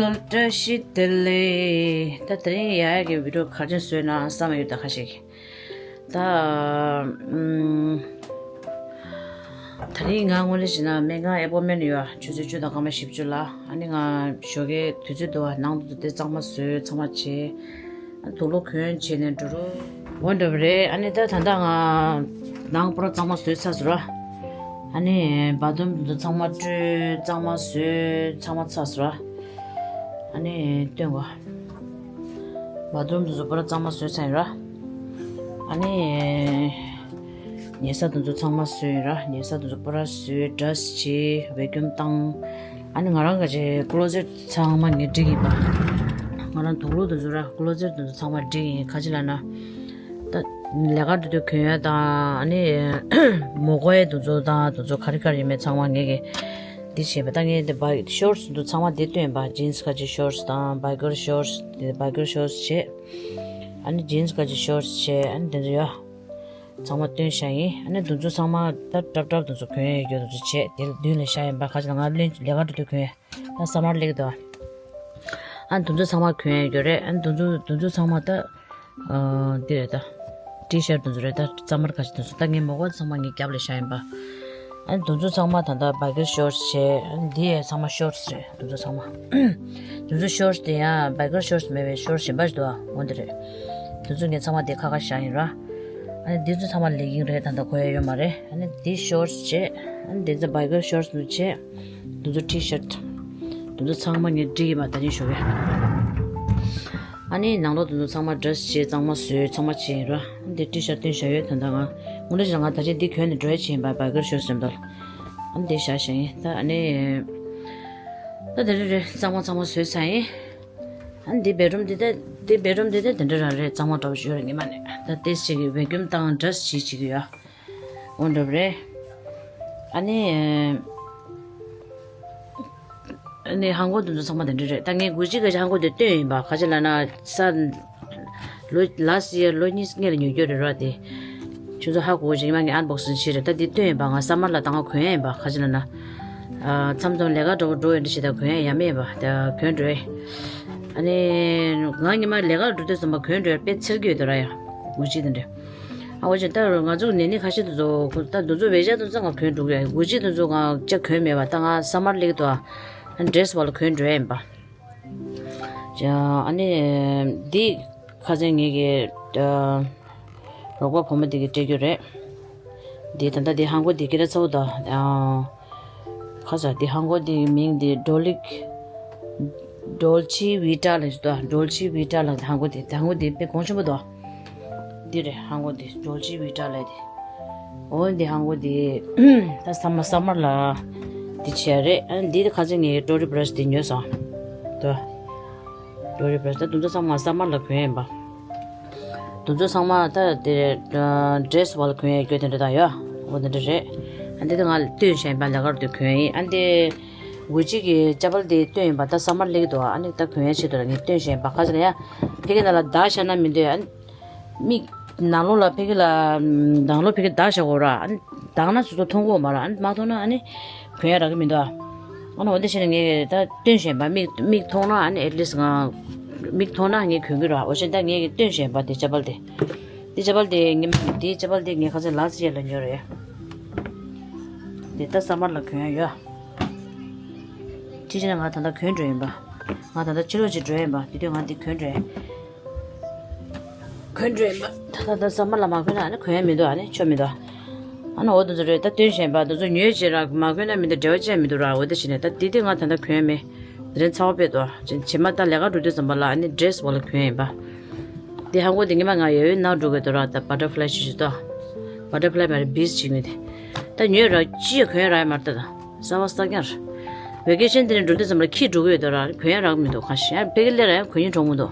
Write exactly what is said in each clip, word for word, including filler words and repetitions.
ལོ་བཀྲ་ཤིས་བདེ་ལེགས། ད་དེ་རིང་ཡ་ཡ་གི་བི་ཌིའོ་ག་རེ་བཟོས་ན་བསམ་ཡོད། ད་ཁ་ཤས་ཀྱིས་ད་ཨམ། ད་རིང་ང་དངོས་གནས་བྱས་ན་སྨན་ཁང་ཨེ་པོ་མེན་ཡོད། ཆུ་ཚོད་བཅུ་དང་སྐར་མ་བཞི་བཅུ་ལ། ཨ་ནི་ང་ཞོགས་ཀའི་དུས་ཚོད་འདུག་བ། ནང་དུ་དེ་གཙང་མ་བཟོས། ཚང་མ་བྱས། དུག་ལོག་གྱོན་བྱས་ནས་འགྲོ་རུ། འོ་འདྲ་བ་རེད། ཨ་ནི་ད་ད་ལྟ་ང་ནང་པུ་ར་གཙང་མ་བཟོས་ཚར་སོང་ར། ཨ་ནི་བཱ་ཐི་རུམ་དུ་ཚང་མ་བཀྲུས། གཙང་མ་བཟོས། ཚང་མ་ཚར་སོང་ར། ཨ་ནི་སྟོན་གོ། བཱ་ཐི་རུམ་དུ་ཚོ་པུ་ར་གཙང་མ་བཟོས་ཚར་ཡིན་ར། ཨ་ནི་ཉལ་ས་དུ་ཚོ་ཚང་མ་བཟོས་ཡིན་ར། ཉལ་ས་དུ་ཚོ་པུ་ར་བཟོས། བྷ་ར་ཤི་བྱས། བེ་ཀྱུམ་བཏང་། ཨ་ནི་ང་རང་ག་ཅེ་ཀོ་ལོ་ཛེཊ་ཚང་མ་ངས་བསྒྲིགས་ཡིན་པ། ང་རང་དུག་ལོག་དུ་ཚོ་ར་ཀོ་ལོ་ཛེཊ་དུ་ཚོ་ཚང་མ་བསྒྲིགས་ཡིན། ག་ཅི་ལབ་ན། ད་ལས་ཀ་འགྲོ་དུས་གྱོན་ཡ་དང་། ཨ་ནི་མོ་ཀོ་ཡ་དུ་ཚོ་དང་དུ་ཚོ་ག་རེ་ག་རེ་ཡིན་མེད་ཚང་མ་ངས་གི་འདི་བྱས་པ། ད་ངས་འདི་བ་ཤོར་ཊི་དུ་ཚང་མ་འདི་སྟོན་ཡིན་པ། ཇིན་སི་ག་ཅེ་ཤོར་ཊི་དང་བ་ཀར་ཤོར་ཊི། འདི་བ་ཀར་ཤོར་ཊི་བྱས། ཨ་ནི་ཇིན་སི་ག་ཅེ་ཤོར་ཊི་བྱས། ཨ་ནི་དེ་ཚོ་ཡ། ཚང་མ་སྟོན་བཞག་ཡིན། ཨ་ནི་དུ་ཚོ་ཚང་མ་ད་ཀྲབ་ཀྲབ་དུ་ཚོ་གྱོན་ཡོད་དུ་ཚོ་བྱས། དེ་མདུན་ལ་བཞག་ཡིན་པ། ཁ་ཅིག་ང་ལེན་ལས་ཀ་འགྲོ་དུས་གྱོན་ཡ། ད་ས་མར་སླེབས་ཀྱི་འདུག་ཨ་ནི་དུ་ཚོ་ཚང་མ་གྱོན་ཡ་ཡོད་རེད། ཨ་ནི་དུ་ཚོ་དུ་ཚོ་ཚང་མ་ད་ཨ་འདི་རེད་ད། ཊི་ཤར་ཊི་དུ་ཚོ་རེད་ད། ས་མར་ཁ་ཅིག་དུ་ཚོ། ད་ངའི་མོ་ཀོ་ཚང་མ་ངའི་རྒྱབ་ལ་བཞག་ཡིན་པ། ཨ་ནི་དུ་ཚོ་ཚང་མ་ད་ད་བ་ཀར་ཤོར་ཊི་བྱས། ཨ་ནི་འདི་ཡ་ཚང་མ་ཤོར་ཊི་རེད། དུ་ཚོ་ཚང་མ། དུ་ཚོ་ཤོར་ཊི་དེ་ཡང་བ་ཀར་ཤོར་ཊི་མེད་པའི་ཤོར་ཊི་གཞན་པ་ཞིག་འདུག་ཨ། འོ་འདི་རེད། དུ་ཚོ་ངས་ཚང་མ་དེ་ཁ་ཁ་བཞག་ཡིན་ར། ཨ་ནི་འདི་ཚོ་ཚང་མ་ལེག་གིང་རེད། ད་ལྟ་གོ་ཡ་ཡོད་མ་རེད། ཨ་ནི་འདི་ཤོར་ཊི་བྱས། ཨ་ནི་འདི་ཚོ་བ་ཀར་ཤོར་ཊི་བྱས། དུ་ཚོ་ཊི་ཤར་ཊི། དུ་ཚོ་ཚང་མ་ངས་བསྒྲིགས་ཡིན་པ། ད་ནི་ཞོགས་ཀས། ཨ་ནི་ནང་ལོགས་དུ་ཚོ་ཚང་མ་ཌི་རེ་སི་བྱས། གཙང་མ་བཟོས། ཚང་མ་བྱས་ཡིན་ར། ཨ་ནི་འདི་ཊི་ཤར་ཊི་སྟོན་བཞག་ཡོད། ད་ལྟ་ང་དངོས་གནས་བྱས་ན་ང་ད་ཅི་འདི་གྱོན་ནས་འགྲོ་ཡ་བྱས་ཡིན་པ། བ་ཀར་ཤོར་ཊི་བྱས་འདུག་ཨ་ནི་འདི་བཞག་བཞག་ཡིན། ད་ཨ་ནི། ད་དེ་རེ་རེ་གཙང་མ་གཙང་མ་བཟོས་ཚར་ཡིན། ཨ་ནི་འདི་བེད་རུམ་འདི་ད། འདི་བེད་རུམ་འདི་ད་དེ་འདྲ་རང་རེད། གཙང་མ་འདྲ་བོ་ཞིག་ཡོད་རེད། ཉི་མ་ནས་ད་ཏེ་ཞིག་གི་བེ་ཀུམ་བཏང་ཌ་སི་ཊི་བྱེད་ཀྱི་ཡོད། འོ་འདྲ་བོ་རེད། ཨ་ནི། ཨ་ནི་ཧང་གོ་དེ་ཚོ་ཚང་མ་དེ་འདྲ་རེད། ད་ངས་གུ་ཅི་གི་ཧང་གོ་དེ་སྟོན་ཡིན་པ། ག་ཅི་ལབ་ན་ས། ལོ་ལ་སི་ཡར་ལོ་གཉིས་སྔོན་ལ་ཉོས་རྒྱུ་རེད་ར། དེ་ཁྱོད་ཚོ་ཧ་གོ་ཅིག་ཡིན་མ། ངས་ཨན་བོག་སིང་བྱས་རེད། ད་དེ་སྟོན་ཡིན་པ། ང་ས་མར་ལ་ད་ང་གོན་ཡ་ཡིན་པ། ག་ཅི་ལབ་ན། ཨ། མཚམས་མཚམས་ལས་ཀ་འདྲ་བོ་འགྲོ་ཡོད་འདྲ་བྱས། ད་གོན་ཡ་ཡ་མེད་པ། ད་གོན་འགྲོ་ཡ། ཨ་ནི་ང་ཉི་མ་ལས་ཀ་འགྲོ་དུས་ཙམ་པ་གོན་འགྲོ་ཡ་དཔེ་འཚེར་གྱི་ཡོད་དོ་ར་ཡ། གུ་ཅི་དེ་འདྲ། ཨ་འོ་ཅེ་ད་ང་ཚོ་ནེ་ནེ་ཁ་ཤས་དེ་ཚོ་ད་དེ་ཚོ་བེ་ཇ་དེ་ཚོ་ང་གོན་འགྲོ་གི་ཡ། གུ་ཅི་དེ་ཚོ་ང་ཅག་གོན་མེད་པ། ད་ང་ས་མར་སླེབས་ཀྱི་འདུག་ཨ་ཌི་རེ་སི་བ་ལ་གོན་འགྲོ་ཡ་ཡིན་པ། ཨ་ནི་འདི་ཁ་སང་ངེད་ཀྱི་རོགས་པ་བུ་མོ་འདི་གིས་སྤྲད་རྒྱུ་རེད། འདི་ད་ལྟ་འདི་ཧང་གོ་འདི་སྐད་གྲགས་ཚ་བོ་ད། ཁ་ས་འདི་ཧང་གོ་འདི་མིང་འདི་ཌོ་ལི། ཌོལ་ཆེ་ཝི་ཊ་ལབ་ཞིག་ད། ཌོལ་ཆེ་ཝི་ཊ་ལབ་ཧང་གོ་འདི། ད་ཧང་གོ་འདི་དཔེ་གོང་ཆེན་པོ་ད། འདི་རེད། ཧང་གོ་འདི་ཌོལ་ཆེ་ཝི་ཊ་ལབ་འདི། འོ་འདི་ཧང་གོ་འདི། ད་ས་མ་ས་མར་ལ་འདི་བྱས་རེད། ཨ་འདི་ཁ་སང་ངས་ཊོ་རི་བྷ་ར་ཤི་འདི་ཉོས་སོང་། ད་ཊོ་རི་བྷ་ར་ཤི་ད་དེ་ཚོ་ཚང་མ་ས་མར་ལ་གོན་ཡ་ཡིན་པ། དེ་ཚོ་ཚང་མ་ད་དེ་ཌི་རེ་སི་བ་ལ་གོན་ཡ་རྒྱུ་དེ་འདྲ་ད་ཡོད། འོ་དེ་འདྲ་རེད། ཨ་འདི་ད་ང་སྟོན་བཞག་ཡིན་པ། ལས་ཀ་འགྲོ་དུས་གོན་ཡ་ཡིན། ཨ་འདི་གུ་ཅི་གི་ཅ་པལ་དེ་སྟོན་ཡིན་པ། ད་ས་མར་སླེབས་ཀྱི་འདུག་ཨ་ནི་ད་གོན་ཡ་ཆེད་དུ་ལ་ངས་སྟོན་བཞག་ཡིན་པ། ག་ཅི་ལབ་ན་ཡ། ཕ་གི་ནང་ལ་མདའ་བཞག་ན་མི་འདོད། ཨ་མིག་ནང་ལོགས་ལ་ཕ་གི་ལ་ནང་ལོགས་ཕ་གི་མདའ་བཞག་དགོས་ར། ཨ་ནི་མདའ་ན་སོ་སོ་མཐོང་གི་ཡོད་མ་ར། ཨ་ནི་མ་མཐོང་ན་ཨ་ནི་གོན་ཡ་རག་གི་མི་འདུག་ཨ་ནི་འོ་འདི་བྱས་ནས་ངས་ད་སྟོན་བཞག་ཡིན་པ། མིག་མིག་མཐོང་ན་ཨ་ནི་ཨེཊ་ལི་སི་ང་མིག་མཐོང་ན་ངས་གོན་གི་ར། འོ་བྱས་ད་ངས་སྟོན་བཞག་ཡིན་པ། དེ་ཅ་པལ་དེ། དེ་ཅ་པལ་དེ་ངས་དེ་ཅ་པལ་དེ་ངས་ཁ་སང་ལ་སི་ཡར་ལ་ཉོས་རེད། དེ་ད་ས་མར་ལ་གོན་ཡ་ཡོད། ཅི་བྱས་ན་ང་ད་ལྟ་གོན་འགྲོ་ཡིན་པ། ང་ད་ལྟ་ཕྱི་ལོགས་ཅིག་འགྲོ་ཡིན་པ། དེ་དུས་ང་འདི་གོན་འགྲོ་ཡིན། གོན་འགྲོ་ཡིན་པ། ད་ད་ད་ས་མར་ལ་མ་གོན་ན་ཨ་ནི་གོན་ཡ་མི་འདུག་ཨ་ནི་ཆོ་མི་འདུག་ཨ་ནི་འོ་དེ་ཚོ་རེད། ད་སྟོན་བཞག་ཡིན་པ། དེ་ཚོ་ཉོས་བྱས་ར་མ་གོན་ན་མི་འདུག་འབྲེལ་བ་ཅི་ཡང་མི་འདུག་ར། འོ་དེ་བྱས་ནས་ད་དེ་དུས་ང་ད་ལྟ་གོན་ཡ་མེད། དེ་རིང་ཚ་བ་དཔེ་འདུག་ཨ། རྗེས་མ་ད་ལས་ཀ་འགྲོ་དུས་ཙམ་པ་ལ་ཨ་ནི་ཌི་རེ་སི་བ་ལ་གོན་ཡ་ཡིན་པ། དེ་ཧང་གོ་དེ་ཉི་མ་ང་ཡོད་ཡོད་ནང་འགྲོ་གི་འདུག་ར། ད་བ་ཊར་ཕ་ལའི་ཞིག་ཞིག་ད། བ་ཊར་ཕ་ལའི་མ་རེད། བིས་བྱེད་ཀྱི་ཡོད་དེ། ད་ཉོས་ར་ཅི་ཡང་གོན་ཡ་རག་ཡ་མ་རེད་ད། གསར་པ་གསར་རྐྱང་རེད། ཝེ་ཀེ་ཤན་དེ་ནས་འགྲོ་དུས་ཙམ་པ་ལ་འཁྱེར་འགྲོ་གི་ཡོད་དོ་ར། གོན་ཡ་རག་མི་འདུག་གང་ཤེས། ཡང་ཕ་གི་སླེབས་ར་ཡང་གོན་སྙིང་བྲོ་མི་འདུག་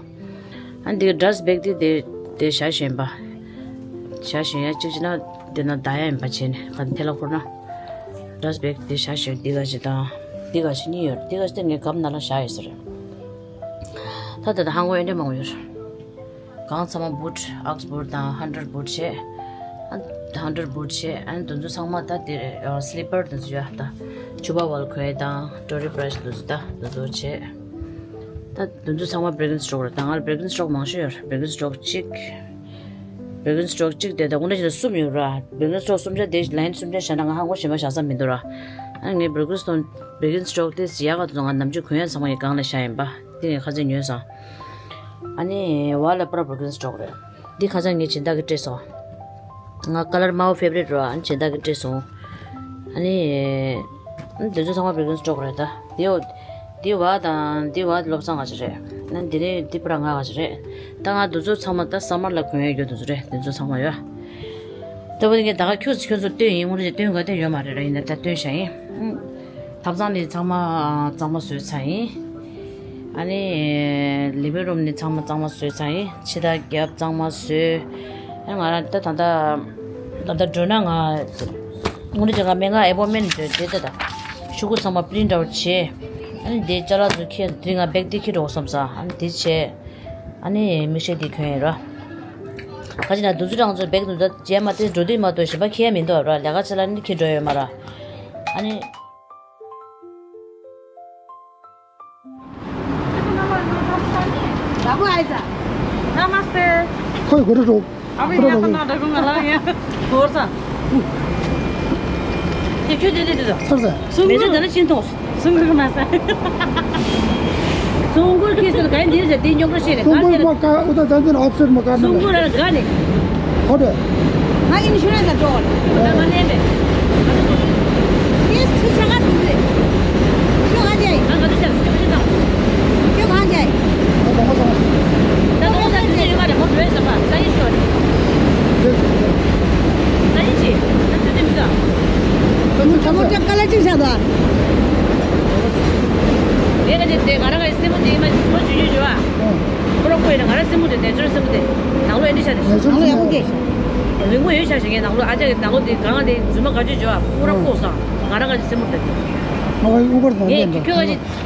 ཨ་འདི་གི་ཌ་སི་ཊི་བེག་དེ་དེ་དེ་བཞག་བཞག་ཡིན་པ། བཞག་བཞག་ཡ་གཅིག་བྱས་ན་དེ་ན་ད་ཡ་ཡིན་པ་བྱས་ནས་ག་ཐལ་ལ་འཁོར་ན། ཌ་སི་ཊི་བེག་དེ་བཞག་བཞག་འདི་ག་ཅིག་དང་འདི་ག་ཅིག་གཉིས་ཡོད་རེད། འདི་ག་ཅིག་དེ་ངའི་སྒམ་ནང་ལ་བཞག་ཡོད་ས་རེད། ད་ད་ད་ཧང་གོ་ཨེ་འདྲ་མང་པོ་ཡོད་རེད། གང་ཚང་མ་བུ་ཊི། ཨག་སི་བུ་ཊི་དང་ཧན་ཊར་བུ་ཊི་བྱས། ཨ་ཧན་ཊར་བུ་ཊི་བྱས། ཨ་ནི་དེ་ཚོ་ཚང་མ་ད་དེ་རེད། སི་ལི་པར་དེ་ཚོ་ཡོད་ད། ཕྱུ་པ་བལ་གོས་དང་ཊོ་རི་བྷ་ར་ཤི་དེ་ཚོ་ད་དེ་ཚོ་བྱས། ད་དེ་ཚོ་ཚང་མ་Birkenstock་རེད། ད་ང་ལ་Birkenstock་མང་ཤོས་ཡོད་རེད། Birkenstock་གཅིག Birkenstock་གཅིག་དེ་ད་དགུང་ལོ་གཅིག་ལ་གསུམ་ཡོད་ར། Birkenstock་གསུམ་ཆ་དེ་line་གསུམ་ཆ་བཞག་ན་ང་ཧ་གོ་གཞན་པ་བཞག་ས་མི་འདུག་ར། ཨ་ངས་Birkenstock་Birkenstock་དེ་ཡག་ག་དུ་ང་ནམ་རྒྱུན་གོན་ཡ་ཚང་མ་ཡི་སྒང་ལ་བཞག་ཡིན་པ། དེ་ངས་ཁ་ཚ་ཉོས་སོང་། ཨ་ནི་བ་ལ་པར་Birkenstock་རེད། འདི་ཁ་སང་ངས་སྦྱིན་བདག་གིས་སྤྲད་སོང་། ང་ཀ་ལར་དམར་པོ་ཕེབ་རེད་འགྲོ་ཨ་ནི་སྦྱིན་བདག་གིས་སྤྲད་སོང་། ཨ་ནི། འདི་ཚོ་ཚང་མ་Birkenstock་རེད་ད། འདི་འོ། འདི་བ་དང་འདི་བ་བློ་བཟང་ག་ཅིག་རེད། ཨ་ནི་འདི་ནི་འདི་པར་ང་ག་ཅིག་རེད། ད་ང་འདི་ཚོ་ཚང་མ་ད་summer་ལ་གོན་ཡ་ཡོད་འདི་ཚོ་རེད། འདི་ཚོ་ཚང་མ་ཡོད། ད་བོད་ངས་ད་ག་ཁྱོད་ཚོ་ཁྱོད་ཚོ་སྟོན་ཡིན་དངོས་གནས་སྟོན་ག་དེ་ཡོད་མ་རེད་ར། ཡིན་ན་ད་སྟོན་བྱ་ཡིན། ཐབ་ཚང་ནི་ཚང་མ་གཙང་མ་བཟོས་ཚར་ཡིན། ཨ་ནི། living room་ནི་ཚང་མ་གཙང་མ་བཟོས་ཚར་ཡིན། ཕྱི་ཐག་རྒྱབ་གཙང་མ་བཟོས། ཨ་ང་རང་ད་ད་ད་ད་ད་འགྲོ་ན་ང་། དངོས་གནས་ང་མེད་ང་appointment་འགྲོ་དེ་ད་ད། ཤོག་གུ་ཚང་མ་print out་བྱས། ཨ་ནི་དེ་ཅ་ལག་ཚོ་ཁྱེར་དེ་ང་bag་དེ་ཁྱེར་འགྲོ་བསམ་ས་ཨ་ནི་དེ་བྱས། ཨ་ནི་མིག་ཤེལ་དེ་གྱོན་ཡིན་ར། ཁ་ཅིག་ན་དུས་ཚོད་རང་ཚོ་bag་དུ་ད་རྗེས་མ་དེ་འགྲོ་དུས་མ་གཏོགས་གཞན་པ་ཁྱེར་མི་འདུག་ར། ལས་ཀ་ཆེ་ལ་ནི་ཁྱེར་འགྲོ་ཡོད་མ་ར། ཨ་ནི། नमस्ते। खोइ गोटे रोग। अब यहाँ त नडको मला यहाँ फोहोर छ। त्यो के दे दे दे। Sir sir. सुँगुर। मेरो त झन् चिन्ता होस्। सुँगुरको माछा। सुँगुर के छ गाई दिन्छ दिन जोको सेरे। सुँगुर म का उता जान्दैन अफसेट म काट्न। सुँगुर र गाने। खोटे। हाँ, इन्स्योरेन्स त डोर। त गाने बे। यस, छिछगा दुबे। त्यो गाने। हाँ, गाने छ। त्यो गाने।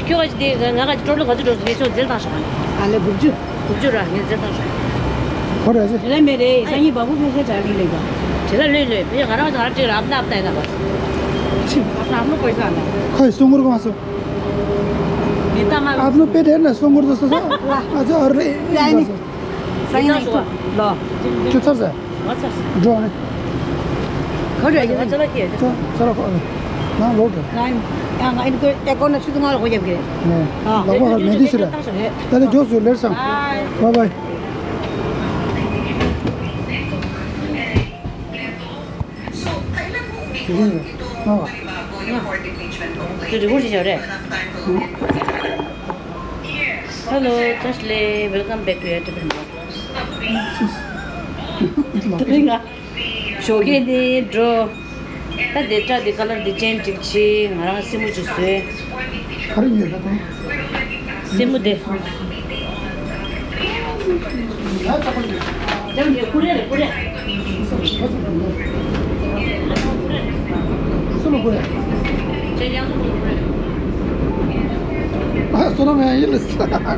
ཁྱོད་ཀ་ཅི་དེ་ང་ཀ་ཅི་ཀྲོ་ལོ་ག་ཚོད་འགྲོ་སོང་ངས་ཆོག་འཛེར་བཏང་ཤོག་ཨ་ལེ་དགུ་བཅུ། དགུ་བཅུ་ར་ངས་འཛེར་བཏང་ཤོག་ཁོ་ར་ཟེར། རེད་མེད་རེད་སང་ཉིན་བ་བུ་ཕལ་ཆེར་དྲག་ལི་ལེ་ག་དེ་ལ་ལོས་ལོས་བེ་ང་རང་ང་ར་ཅིག་ར་ཨབ་ན་ཨབ་ད་ཡིན་ན་བ། ཁོས་སུ་ངུར་གང་སོ། མི་ལྟ་མ། ཨབ་ནུ་པེ་དེར་ན་སུ་ངུར་དུ་སོ་སོ། ཨ་ཅོ་ཨ་རེ། ཡ་ནི། སང་ཉིན་ལོ། ཁྱོད་ཚར་ཟེར། ང་ཚར་སོང་། འགྲོ་ནི། ག་རེ་ཡིན་ན་ཅ་ལག་ཁྱེར། ཅ་ཅ་ལག་ཁོ་ནང་ལོག་འགྲོ། ང་ཡང་ང་ཨིན་ཀོ་ཨེ་ཀོ་ན་ཆུ་ཚོད་ལྔ་ལ་སྒོ་རྒྱབ་ཀྱི་རེད། ནས་ཨ། ལག་པ་ཧར་མེད་དུས་ཤི་ར། ད་ནི་མགྱོགས་སུ་ལེར་སང་། བའི་བའི། དེ་རི་བོ་ཞིག་བྱ་རེད། Hello, Josh Lee, welcome back to your Tibetan vlog. དེ་རིང་ང་ཞོགས་ཀས་ནས་འགྲོ། ད་དེ་སྐྲ་དེ་ཁ་ལར་དེ་ཅན་ཅིག་བྱས། ང་རང་སེན་མོ་ཅིག་བཟོས། ག་རེ་ཉོས་ད་དེ། སེན་མོ་དེ། ཡ་ཆགས་པ་ཡོད། ཡང་ཉོས་ཀུ་རེ་རེད་ཀུ་རེ། སུ་ལ་ཀུ་རེ། ཁྱེད་ཡང་ཀུ་རེ། ཨ་སོ་ན་མེ་ཡིན་ལ་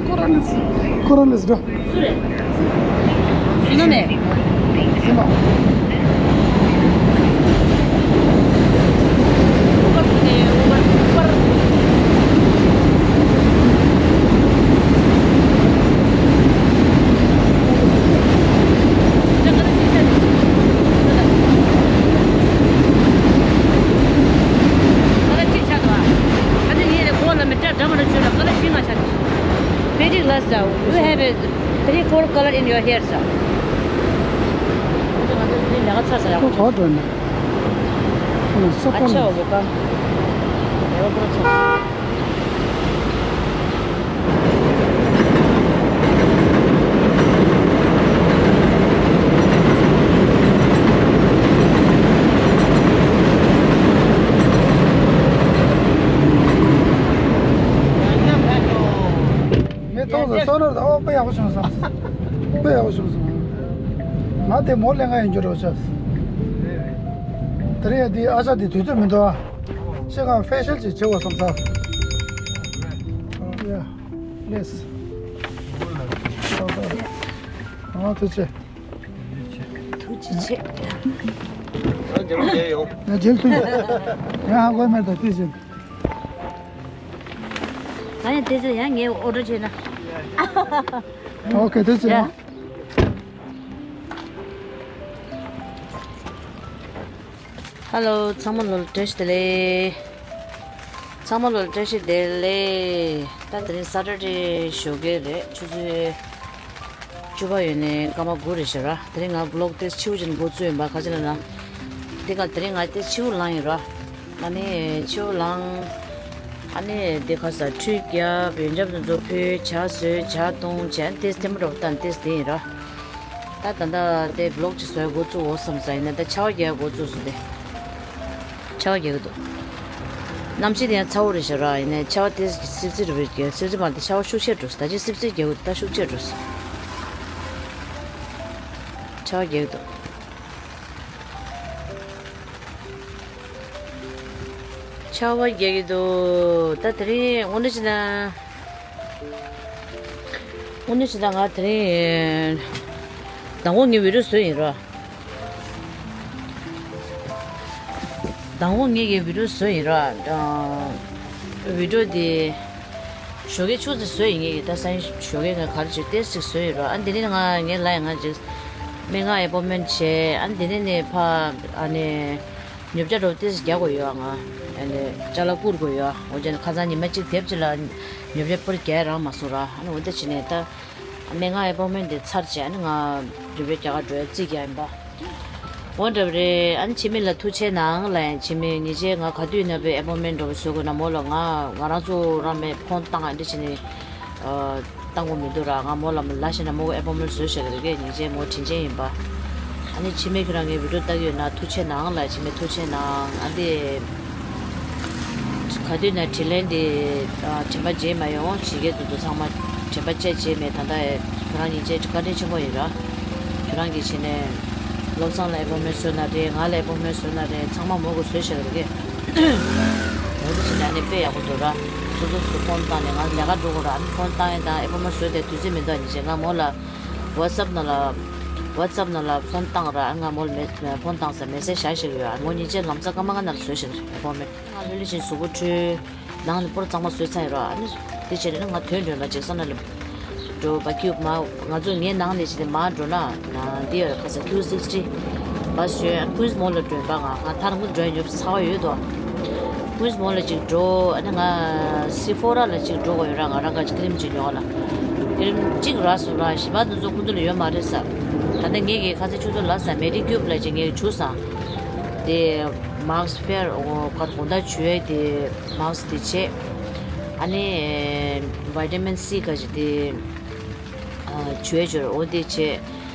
ཁོ་རང་ལ་ཁོ་རང་ལ་འགྲོ། སུ་རེད། སུ་ན་མེ། སེམས་པ། Painting last, uh, you have a three, four color in your hair, sir. ཁོ་ག་འགྲོ་ནས། ཁོ་ལ་སོ་ཁོ་ལ། ཨ་ཆོ་བོ་ཀ། རེ་བ་པོ་ཆོ། མི་ཐོག་ཏུ་སོ་ནར་དང་ཨོ་དཔེ་ཡག་པོ་བྱུང་སོང་། དཔེ་ཡག་པོ་བྱུང་སོང་། ང་དེ་མོ་ལེན་ག་ཡིན་རྒྱུ་རོ་ཆ། དེ་རིང་ཡ་དེ་ཨ་ཅག་དེ་དུས་ཚོད་མི་འདུག་ཨ། ཤེས་གང་ཕེ་ཤལ་ཅིག་བྱེད་དགོས་བསམ་ས། ཡ། ལེས། ཨ་ཐུགས་རྗེ་ཆེ། ཐུགས་རྗེ་ཆེ། ང་རྒྱལ་ཐུབ། ང་ཧ་གོ་མེད་ད་དུས་ཟིན། ད་ཡང་དེ་ཚོ་ཡང་ངས་ཨོ་ཌར་བྱས་ན། Okay, this is yeah. Hello, ཚང་མ་ལོ་བཀྲ་ཤིས་བདེ་ལེགས། ཚང་མ་ལོ་བཀྲ་ཤིས་བདེ་ལེགས། ད་དེ་རིང་Saturday ཞོགས་ཀས་རེད། ཆུ་ཚོད་བཅུ་པ་ཡོལ་ནས་སྐར་མ་དགུ་རེད་ཤག་ར། དེ་རིང་ང་vlog དེ་ཕྱི་པོ་ཅིག་འགོ་བཙུགས་ཡིན་པ། ག་ཅི་ལབ་ན། དེ་ག་དེ་རིང་ང་དེ་ཕྱི་པོ་ལངས་ཡིན་ར། ཨ་ནི་ཕྱི་པོ་ལངས། ཨ་ནི་དེ་ག་ས་ཁྲུས་བརྒྱབ། ཡོན་ཆབ་དེ་ཚོ་ཕུལ། ཇ་བཟོས། ཇ་བཏུང་། ཇ་དེ་ཐེངས་མ་འགྲོ་བཏང་དེ་དེ་ཡིན་ར། ད་ད་ལྟ་དེ་vlog ཅིག་བཟོ་ཡ་འགོ་བཙུགས་འོ་བསམ་ས་ཡིན་ན། ད་ཆར་པ་རྒྱག་འགོ་བཙུགས་སོང་སྟེ། ཆར་པ་རྒྱག་གི་འདུག་གནམ་གཤིས་དེ་ཡང་ཚ་པོ་རེད་ཤག་ར། ཡིན་ནའི་ཆར་པ་དེ་སིབ་སིབ་རེད། སིབ་སིབ་མ་རེད། ཆར་པ་ཤུགས་ཆེ་འགྲོ་སོང་། ད་ཅི་སིབ་སིབ་རྒྱག་གི་འདུག་ད་ཤུགས་ཆེ་འགྲོ་སོང་། ཆར་པ་རྒྱག་གི་འདུག་ཆར་པ་རྒྱག་གི་འདུག་ད་དེ་རིང་དངོས་གནས་བྱས་ན། དངོས་གནས་བྱས་ན་ང་དེ་རིང་མདང་དགོང་ངས་video བཟོས་ཡིན་ར། མདང་དགོང་ངས་ཀྱི་video བཟོས་ཡིན་ར། video དེ་ཞོགས་ཀས་ཆུ་ཚོད་བཟོས་ཡིན། ངས་ཀྱི་ད་སང་ཞོགས་ཀས་ང་ག་རེ་བྱས་ཏེ་ཅིག་བཟོས་ཡིན་ར། ཨ་འདི་ནས་ང་ངས་ལབ་ཡིན། ང་ཅིག་སྨན་ཁང་appointment བྱས། ཨ་འདི་ནས་ནས་ཕ་ཨ་ནི། ཉོ་ཆ་འདྲ་པོ་ཏོག་ཙམ་རྒྱག་དགོས་ཡོད་ང་། ཨ་ནི་ཅ་ལག་བསྐུར་དགོས་ཡོད། འོ་ཅན་ཁ་སང་ཉི་མ་གཅིག་དེབ་ཅིག་ལ་ཉོ་ཆ་པར་རྒྱག་རག་མ་སོང་ར། ཨ་ནི་འོ་འདི་བྱས་ནས་ད་སྨན་ཁང་appointment དེ་ཚར་རྗེས་ཨ་ནི་ང་ཉོ་ཆ་རྒྱག་ག་འགྲོ་ཡ་རྩིས་རྒྱག་ཡིན་པ། འོ་འདྲ་པོ་རེད། ཨ་ནི་འཆི་མེད་ལ་ཐུགས་རྗེ་གནང་ལབ་ཡིན། འཆི་མེད་ཉིན་ཤས་ང་ག་དུས་ཡིན་ན་པའི་appointment འདྲ་པོ་བཟོ་དགོས་ན་མོ་ལ་ང་ང་རང་ཚོ་རང་མེད་ཕོན་བཏང་ཨ་འདི་བྱས་ནས། བཏང་དགོས་མི་འདུག་ར། ང་མོ་ལ་ལབ་བྱས་ན་མོ་གི་appointment བཟོས་བཞག་གི་རེད་གས། ཉིན་རྗེས་མོ་དྲིན་ཆེན་ཡིན་པ། ཨ་ནི་འཆི་མེད་ཁྱོད་རང་ངའི་video ལྟ་གི་ཡོད་ན་ཐུགས་རྗེ་གནང་ལབ། འཆི་མེད་ཐུགས་རྗེ་གནང་། ཨ་འདི་ག་དུས་ན་དྲིན་ལན་འདི་དྲན་པ་བརྗེད་མ་ཡོང་། བྱེད་མཁན་དེ་ཚོ་ཚང་མ་དྲན་པ་བརྗེད་བརྗེད་མེད། ད་ལྟ་ཁྱོད་རང་ཉིན་རྗེས་བཀའ་དྲིན་ཆེན་པོ་ཡིན་ར། ཁྱོད་རང་གིས་བྱས་ནས་བློ་བཟང་ལ་appointment བཟོས་ན་རེད། ང་ལ་appointment བཟོས་ན་རེད། ཚང་མ་མོ་གིས་བཟོས་བཞག་གི་རེད་གས། འོ་དེ་བྱས་ན་ཨ་ནི་དཔེ་ཡག་པོ་འདུག་ར། སོ་སོ་སོ་ཕོན་བཏང་ནས་ང་ལས་ཀ་འགྲོ་དགོས་ར། ཨ་ནི་ཕོན་བཏང་ཡས་དང་appointment བཟོས་ཏེ་དུས་ཚོད་མི་འདུག་ཉིན་བྱས་ང་མོ་ལ་WhatsApp ནང་ལ་WhatsApp ནང་ལ་ཕོན་བཏང་ར། ཨ་ང་མོ་ལ་མེ་ཕོན་བཏང་ས་message བཞག་ཤེས་ཡོད། ཨ་མོ་ཉིན་བྱས་ལམ་སང་སྐར་མ་ལྔ་ནང་ལ་བཟོས་ཤེས་appointment། ང་ལྷོད་ལྷོད་བཞིན་གཟུགས་པོ་འཁྲུད། ནང་ནས་པོར་གཙང་མ་བཟོས་ཚར་ཡོད་ར། ཨ་ནི་དེ་བྱས་ནས་ང་དོན་འགྲོ་ཡིན་པ་ཅིག་བསམ་ན་ལ་འགྲོ་བ་ཁྱུ་མ་ང་ཚོ་ངའི་ནང་ནས་བྱས་ནས་མར་འགྲོ་ན་ན་འདི་ཡོད་ཁ་ས་ཁྱུ་sixty bus ཞོན། ཨ་ནི་Queens Mall ལ་འགྲོ་ཡིན་པ། ང་ང་ཐར་ངུ་འགྲོ་ཡ་ཉོབ་ཚ་བ་ཡོད་དོ། Queens Mall ལ་ཅིག་འགྲོ། ཨ་ནི་ང་Sephora ལ་ཅིག་འགྲོ་དགོས་ཡོད་ར། ང་རང་ག་ཅིག་cream ཅིག་ཉོ་བ་ལ། cream གཅིག་རག་སོང་ར། གཞན་པ་འདི་ཚོ་ཁོང་ཚོ་ལ་ཡོད་མ་རེད་ས། ད་ལྟ་ངས་ཀྱི་ཁ་ས་ཁྱུ་ཚོ་ལ་ས་Medicube ལ་ཅིག་ངས་བྱུགས་ས། དེ་Max Fair འོ་གར་དགོང་དག་བྱུག་ཡས་དེ་Max དེ་བྱས། ཨ་ནི་vitamin C ག་ཅིག་དེ་བྱུག་ཡས་བྱུག་འོ་དེ་བྱས།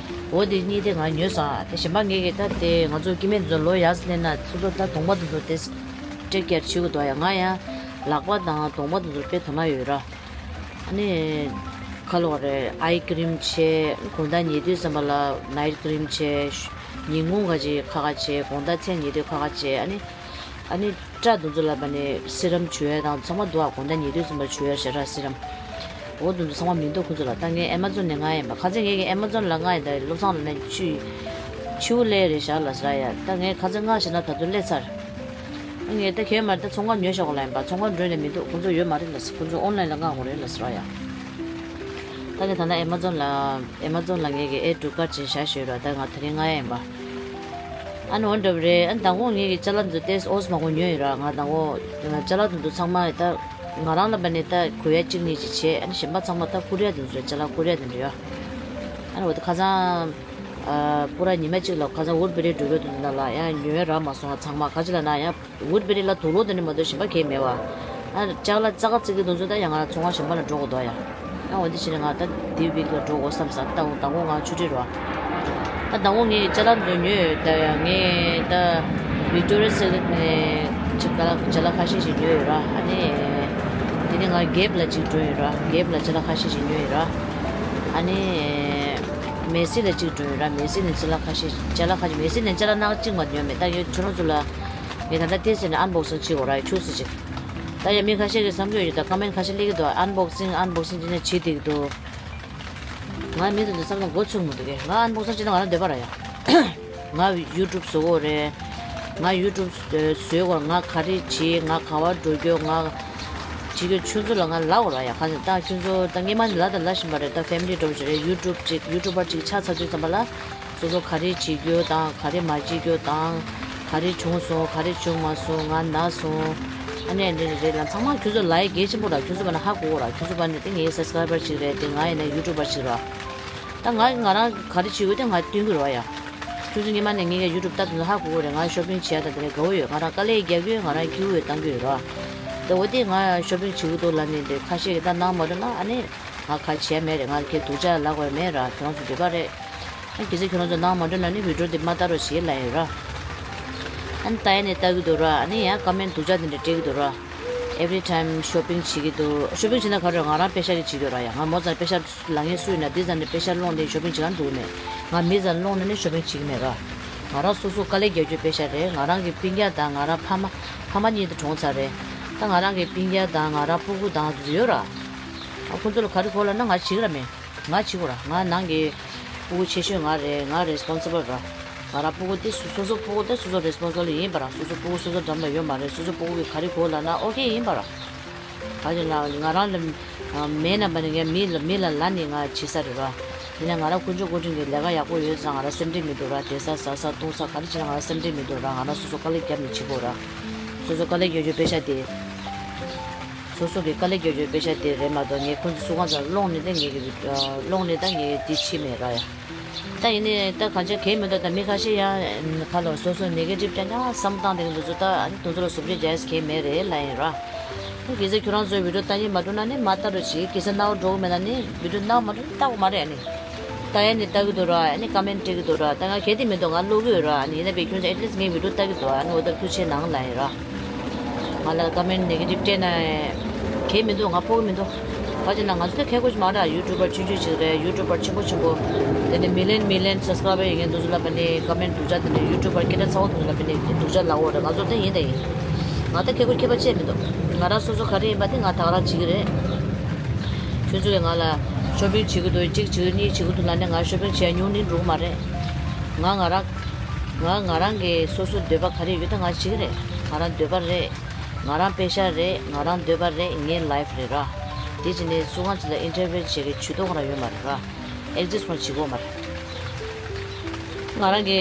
འོ་དེ་གཉིས་དེ་ང་ཉོས་ས། དེ་གཞན་པ་ངས་ཀྱི་ད་དེ་ང་ཚོ་སྐྱེ་དམན་དེ་ཚོ་ལོ་ཡག་སླེབས་ན་སོ་སོ་ད་གདོང་པ་དེ་ཚོ་དེ་take care བྱེད་དགོས་འདུག་ཡ། ང་ཡང་ལག་པ་དང་གདོང་པ་དེ་ཚོ་དཔེ་དོ་སྣང་ཡོད་ར། ཨ་ནི་ཁ་ལོ་རེ་eye cream བྱས། དགོང་དག་ཉལ་དུས་ཙམ་པ་ལ་night cream བྱས། ཉིན་གུང་ག་ཅིག་ཁ་ཁ་བྱས། དགོང་དག་མཚན་ཉལ་དུས་ཁ་ཁ་བྱས། ཨ་ནི་ཨ་ནི་སྐྲ་དེ་ཚོ་ལ་བ་ནི་serum བྱུག་ཡས་དང་ཚང་མ་འདུག་ཨ། དགོང་དག་ཉལ་དུས་ཙམ་པ་བྱུག་ཡས་ཞེ་དྲག་serum། འོ་དེ་ཚོ་ཚང་མ་མི་འདུག་ཁོ་ཚོ་ལ། ད་ངས་Amazon ནས་མངགས་ཡིན་པ། ཁ་ཚ་ངས་ཀྱི་Amazon ལ་མངགས་ཡིན། ད་བློ་བཟང་ལ་ནས་ཆུ་ཆུ་ལས་རེད་བཞག་ལ་ཟེར་ཡ། ད་ངས་ཁ་ཚ་མངགས་བྱས་ན་ད་དུང་སླེབས་ཚར། ངས་ད་གས་མར་ད་ཚོང་ཁང་ཉོས་བཞག་གོ་ལ་ཡིན་པ། ཚོང་ཁང་འགྲོ་ནས་མི་འདུག་ཁོ་ཚོ་ཡོད་མ་རེད་ལ་ཟེར། ཁོ་ཚོ་online ལ་མངགས་དགོས་རེད་ལ་ཟེར་ཡ། ད་ངས་ད་ལྟ་Amazon ལ་Amazon ལ་ངས་ཀྱི་add to cart བྱས་བཞག་ཞུས་ར། ད་ང་དེ་རིང་མངགས་ཡ་ཡིན་པ། ཨ་ནི་འོ་འདྲ་བ་རེད། ཨ་ནི་མདང་དགོང་ངས་ཀྱི་ཅ་ལག་འདི་ཚོ་ཏོག་ཙམ་མང་པོ་ཉོས་ཡོད་ར། ང་མདང་དགོང་ཅ་ལག་འདི་ཚོ་ཚང་མ་ད་ང་རང་ལ་བ་ནས་ད་གོ་ཡ་གཅིག་གཉིས་ཅིག་བྱས། ཨ་ནི་གཞན་པ་ཚང་མ་ད་ཀོ་རི་ཡ་འདི་ཚོ་ཅ་ལག་ཀོ་རི་ཡ་འདི་འདྲ་ཡོད། ཨ་ནི་འོ་ད་ཁ་སང་ཨ་པུ་ར་ཉི་མ་གཅིག་ལ་ཁ་སང་Woodbury འགྲོ་གི་འདུག་ན་ལ་ཡང་ཉོས་རག་མ་སོང་ང་། ཚང་མ་ག་ཅི་ལ་ན་ཡང་Woodbury ལ་དུག་ལོག་དེ་ནི་མ་གཏོགས་གཞན་པ་གས་མེད་བ། ཨ་ཅག་ལ་ཙག་ཙིག་གི་དུང་ཚོད་ད་ཡང་ང་ཚོང་བ་གཞན་པ་ལ་འགྲོ་དགོས་དོ་ཡ། ཨ་འོ་འདི་བྱས་ནས་ང་ད་དེ་week ལ་འགྲོ་དགོས་བསམ་ས། ད་འོ་ད་འོ་ང་ཆུ་ཁྲིད་རོ། ད་ད་འོ་ངས་ཅ་ལག་འདི་ཚོ་ཉོས་ཡོད། ད་ཡང་ངས་ད་Victoria Secret ནས་ཅིག་ཅ་ལག་ཅ་ལག་ཁ་ཤས་ཤིག་ཉོས་ཡོད་ར། ཨ་ནི་དེ་ནས་ང་Gap ལ་ཅིག་འགྲོ་ཡོད་ར། Gap ལ་ཅ་ལག་ཁ་ཤས་ཤིག་ཉོས་ཡོད་ར། ཨ་ནི་Macy's ལ་ཅིག་འགྲོ་ཡོད་ར། Macy's ནས་ཅ་ལག་ཁ་ཤས་ཅ་ལག་ཁ་ཤས་Macy's ནས་ཅ་ལག་སྣ་ཁ་གཅིག་མ་ཉོས་མེད། ད་ཡོད་ཁྱོད་རང་ཚོ་ལ་ངས་ད་ལྟ་དེ་ཟེར་ནས་unboxing བྱེད་དགོས་ར། ཆུ་སི་ཅིག་ད་ཡང་མི་ཁ་ཤས་ཀྱིས་བསམ་གྱི་ཡོད་ཀྱི། ད་comment ཁ་ཤས་སླེབས་ཀྱི་འདུག unboxing unboxing བྱས་ནས་བྱེད་བསྡད་ཀྱི་འདུག་ང་མི་དེ་ཚོ་བསམ་ན་མགོ་ཚོས་མི་འདུག་གས། ང་unboxing བྱས་ན་ང་རང་འདོད་པ་ར་ཡ། ང་YouTube བཟོ་གི་རེད། ང་YouTube བཟོས་གོ། ང་ག་རེ་བྱེད། ང་ག་བར་འགྲོ་རྒྱུ། ང་ བྱེད་རྒྱུ་ཁྱོད་ཚོ་ལ་ང་ལབ་དགོས་ར་ཡ། ག་ཚོད་ད་ཁྱོད་ཚོ་ད་སྔས་མ་ནས་ལབ་དང་ལབ་བཞིན་པ་རེད། ད་ཕེ་མི་ལི་འདྲ་བོ་ཞིག་རེད། ཡུ་ཊུབ་ཅིག་ཡུ་ཊུབ་པར་ཅིག་ཆགས་ཚར་དུས་ཙམ་པ་ལ། སོ་སོ་ག་རེ་བྱེད་རྒྱུ་དང་ག་རེ་མ་བྱེད་རྒྱུ་དང་། ག་རེ་བྱུང་སོང་། ག་རེ་བྱུང་མ་སོང་། ང་ན་སོང་། ཨ་ནི་འདི་འདྲ་རེད་ལ། ཚང་མ་ཁྱོད་ཚོ་ལ་ཡི་གེ་ཆེན་པོ་ར། ཁྱོད་ཚོ་བ་ན་ཧ་གོ་གོ་ར། ཁྱོད་ཚོ་བ་ནི་དེ་ངའི་སབ་སི་ཀ་རའི་བར་ཞིག་རེད། དེ་ང་ཡིན་ན་ཡུ་ཊུབ་པར་ཞིག་ར། ད་ང་ང་རང་ག་རེ་བྱེད་དགོས་དེ་ང་སྟོན་གི་ར་ཡ། ཁྱོད་ཚོ་སྔས་མ་ནས་ངའི་ཡུ་ཊུབ་ལྟ་དུས་ཚོ་ཧ་གོ་གོ་རེད། ང་ཤོ་པིང་བྱེད་ཡ་ད་དེ་རེད། དགའ་བོ་ཡོད། ང་རང་དཀའ་ལས་རྒྱག་གི་ཡོད། ང་རང་ཀིའུ་ཡོད་བཏང་གི་ཡོད་ར། ད་འོ་དེ་ང་ཤོ་པིང་བྱེད་དགོས་འདུག་ལབ་ནས་དེ་ཁ་ཤས་ཀྱིས་ད་གནང་མ་འགྲོ་ན་ཨ་ནི། ང་ག་བྱས་མེད་རེད། ང་ཁྱེད་སྡུག་ཅག་ལབ་དགོས་མེད་ར། ཁྱེད་རང་ཚོ་འདོད་པ་རེད། ཨ་གལ་སྲིད་ཁྱེད་རང་ཚོ་གནང་མ་འགྲོ་ན་ནི་བི་ཌིའོ་འདི་མ་ལྟ་རོགས་ཞེས་ལབ་ཡོད་ར། ཨ་ནི་ལྟ་ཡ་ནི་ལྟ་གི་འདུག་ར། ཨ་ནི་ཡང་ཀོ་མེན་སྡུག་ཅག་དེ་འདྲ་སྤྲད་ཀྱི་འདུག་ར། Every time shopping བྱེད་ཀྱི་འདུག་ཤོ་པིང་བྱེད་ན་ག་རེ། ང་རང་པེ་ཤ་གི་བྱེད་ཀྱི་ཡོད་ར་ཡ། ང་མོ་ཚང་པེ་ཤ་ལ་ངས་སུ་ཡིན་ན་འདི་ཚང་ནས་པེ་ཤ་སློང་ནས་ཤོ་པིང་བྱེད་ག་འགྲོ་གི་མེད། ང་མི་ཚང་སློང་ནས་ནི་ཤོ་པིང་བྱེད་ཀྱི་མེད་ར། ང་རང་སོ་སོ་དཀའ་ལས་རྒྱག་རྒྱུའི་པེ་ཤ་རེད། ང་རང་གི་སྤུན་ཀྱག་དང་ང་རང་ཕ་མ་ཕ་མ་གཉིས་དེ་གྲོངས་ཚར་རེད། ད་ང་རང་གི་སྤུན་ཀྱག་དང་ང་རང་སྤུ་གུ་དང་དེ་ཚོ་ཡོད་ར། ཨ་ཁོ་ཚོ་ལ་ག་རེ་དགོས་ལབ་ན་ང་བྱེད་ཀྱི་ར་མེད། ང་བྱེད་དགོས་ར། ང་ནང་གི་སྤུ་གུ་ཆེ་ཤོས་ང་རེད། ང་རེ་སི་པོན་སི་བལ་ར། ང་རང་སྤུ་གུ་དེ་སོ་སོ་སོ་སོ་སྤུ་གུ་དེ་སོ་སོ་རེ་སི་པོན་སི་བལ་ཡིན་པ་ར། སོ་སོ་སྤུ་གུ་སོ་སོ་འགྲམ་ལ་ཡོད་མ་རེད། སོ་སོ་སྤུ་གུ་གིས་ག་རེ་དགོས་ལབ་ན་ཨོ་ཁེ་ཡིན་པ་ར། ག་ཅི་ལ་ང་རང་ལ་མེད་ན་པ་ནི་ངས་མི་ལ་མི་ལ་ལ་ནི་ང་བྱེད་ས་རེད་ར། ཡིན་ན་ང་རང་དཀོན་མཆོག་མགོ་འདྲེན་གྱི་ལས་ཀ་ཡག་པོ་ཡོད་ཙང་ང་རང་སེམས་ཁྲལ་མི་འདུག་ར། བསྡད་ས་ཟ་ས་བཏུང་ས་ག་རེ་བྱེད་ན་ང་རང་སེམས་ཁྲལ་མི་འདུག་ར། ང་རང་སོ་སོ་དཀའ་ལས་བརྒྱབ་ནས་བྱེད་དགོས་ར། སོ་སོ་དཀའ་ལས་རྒྱག་རྒྱུའི་པེ་ཤ་དེ། སོ་སོ་གི་དཀའ་ལས་རྒྱག་རྒྱུའི་པེ་ཤ་དེ་རེད་མ་གཏོགས་ངས་ཁོང་ཚོ་སུ་གང་ཚོ་སློང་ནས་ད་ངས་ཀྱི་སློང་ནས་ད་ངས་དེ་ཕྱི་མེད་ར་ཡ། ད་ཡིན་ནའི་ད་གང་ཅག་གལ་མི་འདུག་ད་མི་ཁ་ཤས་ཡང་ཁ་ལོ་སོ་སོ་ནེ་གེ་ཊིབ་ཅན་ཡང་བསམ་སྟངས་དེ་འདུག་ཚོ། ད་ཨ་ནི་དེ་ཚོ་ལ་བཟོ་བཅོས་རྒྱག་གལ་མེད་རེད་ལབ་ཡིན་ར། གལ་སྲིད་ཁྱོད་རང་ཚོའི་བི་ཌིའོ་ལྟ་སྙིང་མ་འདོད་ན་ནི་མ་ལྟ་རོགས་བྱེད། གལ་སྲིད་སྣང་བ་འགྲོ་གི་མེད་ན་ནི་བི་ཌིའོ་སྣང་མ་འགྲོ་ན་ལྟ་དགོས་མ་རེད། ཨ་ནི་ལྟ་ཡ་ནི་ལྟ་གི་འདུག་ར། ཨ་ནི་ཀོ་མེན་སྤྲད་ཀྱི་འདུག་ར། ད་ང་གལ་ཏེ་མི་འདུག་ང་ཀློག་གི་ཡོད་ར། ཨ་ནི་ཡིན་ན་བས་ཁྱོད་ཚོ་ཨེ་ཊི་ལིསཊ་ངའི་བི་ཌིའོ་ལྟ་གི་འདུག་ཨ་ནི་འོ་ད་ཐུགས་རྗེ་གནང་ལབ་ཡིན་ར། ང་ལ་ཀོ་མེན་ནེ་གེ་ཊིབ་སྤྲད་ན་གལ་མི་འདུག་ང་ཕོག་གི་མི་འདུག་ག་ཅི་ན་ང་ཚོ་ད་ཁེ་གོ་ཅི་མ་ར། ཡུ་ཊུབ་པར་ཆུང་ཆུང་ཞིག་རེད། ཡུ་ཊུབ་པར་ཆེན་པོ་ཆེན་པོ། དེ་ནས་མི་ལན་མི་ལན་སབ་སི་ཀ་རའི་བར་ཡོད་མཁན་དེ་ཚོ་ལ་བ་ནི་ཀོ་མེན་སྡུག་ཅག་དེ་ནས་ཡུ་ཊུབ་པར་སྐད་གྲགས་ཚ་བོ་དེ་ཚོ་ལ་བ་ནི་སྡུག་ཅག་ལབ་ཡོད་རེད། ང་ཚོ་དེ་ཡིན་དེ་ཡིན། ང་ད་ཁེ་གོ་ཁྱད་པར་ཅི་ཡང་མི་འདུག་ང་རང་སོ་སོ་ག་རེ་ཡིན་པ་དེ་ང་ད་ག་རང་བྱེད་ཀྱི་རེད། ཁྱོད་ཚོ་གིས་ང་ལ་ཤོ་པིང་བྱེད་ཀྱི་འདུག་གཅིག་བྱེད་ཀྱི་གཉིས་བྱེད་ཀྱི་འདུག་ལབ་ནས་ང་ཤོ་པིང་བྱེད་ཡ་ཉུང་ནི་འགྲོ་གི་མ་རེད། ང་ང་རང་། ང་ང་རང་གི་སོ་སོ་འདོད་པ་ག་རེ་ཡོད་ད་ང་བྱེད་ཀྱི་རེད། ང་རང་འདོད་པ་རེད། ང་རང་པེ་ཤ་རེད། ང་རང་འདོད་པ་རེད། ངའི་ལའིཕ་རེད་ར། དེ་བྱས་ནས་སུ་གང་ཅིག་ལ་ཨིན་ཊར་ཕི་ཡར་བྱེད་མཁན་ཇུས་གཏོགས་རང་ཡོད་མ་རེད་ར། ཨེག་ཛིསཊ་ཁོ་རང་བྱེད་ཀྱི་ཡོད་མ་རེད། ང་རང་གི་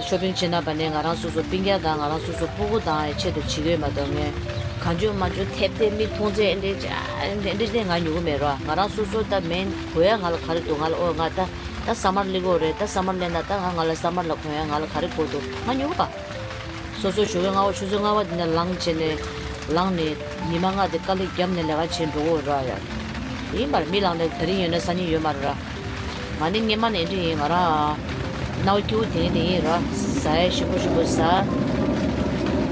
ཤོ་པིང་བྱེད་ན་བ་ནས་ང་རང་སོ་སོ་སྤུན་ཀྱག་དང་ང་རང་སོ་སོ་སྤུ་གུ་དང་ཆེད་དུ་བྱེད་ཀྱི་ཡོད་མ་གཏོགས་ངས་གང་བྱུང་མང་བྱུང་ཐེབས་ཏེ་མིག་མཐོང་ཚད་ཨེ་འདྲས་ཨེ་འདྲས་ཨེ་འདྲས་ང་ཉོ་གི་མེད་ར། ང་རང་སོ་སོ་ད་མེན་དགོས་ཡ་ང་ལ་ག་རེ་འདུག་ང་ལ་ཨོ་ང་ད་ད་སམ་མར་སླེབས་ཀྱི་ཡོད་རེད། ད་སམ་མར་སླེབས་ན་ད་ང་ང་ལ་སམ་མར་ལ་གོན་ཡ་ང་ལ་ག་རེ་དགོས་འདུག་ང་ཉོ་གི་པ། སོ་སོ་ཞོགས་ཀས་སྔ་པོ་ཆུ་ཚོད་ལྔ་པ་འདི་ནས་ལངས་བྱས་ནས་ལངས་ནས་ཉི་མ་ལྔ་དེ་དཀའ་ལས་བརྒྱབ་ནས་ལས་ཀ་བྱེད་འགྲོ་གི་ཡོད་ར་ཡ། ཡིན་པར་མི་ལངས་ནས་དེ་རིང་ཡོད་ན་སང་ཉིན་ཡོད་མ་རེད་ར། ང་ནི་སྔས་མ་ནས་འདི་ཡིན། ང་རང་སྣང་བ་སྐྱིད་པོ་དེ་ཡིན་དེ་ཡིན་ར། ཟ་ཡ་ཞིམ་པོ་ཞིམ་པོ་ཟ།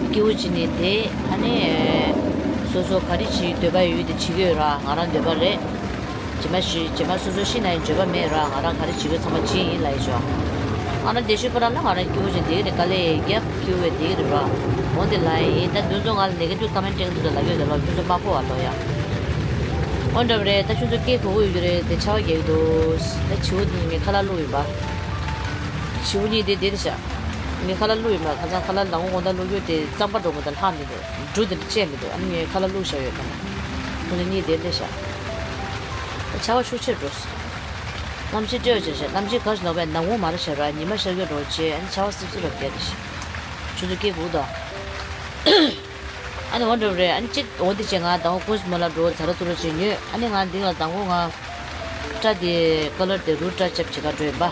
སྐྱིད་པོ་བྱས་ནས་བསྡད། ཨ་ནི་སོ་སོ་ག་རེ་བྱེད་འདོད་པ་ཡོད་དེ་བྱེད་ཀྱི་ཡོད་ར། ང་རང་འདོད་པ་རེད། རྗེས་མ་ཞུ་རྗེས་མ་སོ་སོ་ཤི་ན་ཡང་འགྱོད་པ་མེད་ར། ང་རང་ག་རེ་བྱེད་དགོས་ཚང་མ་བྱེད་ཡིན་ལབ་ཡོད་ཤག་ང་རང་བདེ་ཤོས་ཁོ་རང་ལ་ང་རང་སྐྱིད་པོ་བྱས་བསྡད་ཀྱི་རེད། དཀའ་ལས་རྒྱབ་སྐྱིད་པོ་བྱས་བསྡད་ཀྱི་རེད་ར། འོ་དེ་ལབ་ཡིན། ད་དུས་ཚོད་ང་ལ་ནེ་གེ་ཊིབ་ཀོ་མེན་སྤྲད་ཀྱི་འདུག་ད་ལབ་ཀྱི་ཡོད་དེ་ལོ། ཁྱོད་ཚོ་མ་གོ་བ་ལོ་ཡ། འོ་འདྲ་བ་རེད། ད་ཁྱོད་ཚོ་སྐད་གོ་གི་ཡོད་ཀྱི་རེད་དེ། ཆར་པ་རྒྱག་གི་འདུག་ད་བྱིའུ་དེ་ངས་ཁ་ལག་བླུགས་ཡིན་པ། བྱིའུ་གཉིས་དེ་བསྡད་དེ་ཤག་ངས་ཁ་ལག་བླུགས་ཡིན་པ། ཁ་སང་ཁ་ལག་མདང་དགོང་དགོང་དག་བླུགས་རྒྱུ་དེ་གཙང་པ་འགྲོ་མ་ཐག་ལྷག་མི་འདུག་འབྲུ་དེ་འདྲ་བཅད་མི་འདུག་ཨ་ནི་ངས་ཁ་ལག་བླུགས་བཞག་ཡོད་ད་ནི། ཁོ་ཚོ་གཉིས་དེ་འདྲ་ཤག་ད་ཆར་པ་ཤུགས་ཆེར་འགྲོ་སོང་། གནམ་གཤིས་སྤྲོ་བ་ཆེར་ཤག་གནམ་གཤིས་ག་ཞིག་ལོག་པས་ནམ་གུང་མ་ར་ཤར་ར། ཉི་མ་ཤར་གྱི་འགྲོ་བྱས། ཨ་ནི་ཆར་པ་སིབ་སིབ་ར་བརྒྱབ་དེ་ཤག་ཁྱོད་ཚོ་སྐད་གོ་གི་འདུག་ཨ་ནི་འོ་འདྲ་བ་རེད། ཨ་ནི་གཅིག་འོ་དེ་བྱས་ང་ད་འོ་ཀུན་སྨོན་ལ་འགྲོ་ཛ་ར་ཙུ་ར་ཅིག་ཉོས། ཨ་ནི་ང་འདི་ལ་དང་པོ་ང་སྐྲ་དེ་ཀ་ལར་དེ་རུ་སྐྲ་ཆབ་བྱེད་ག་འགྲོ་ཡིན་པ།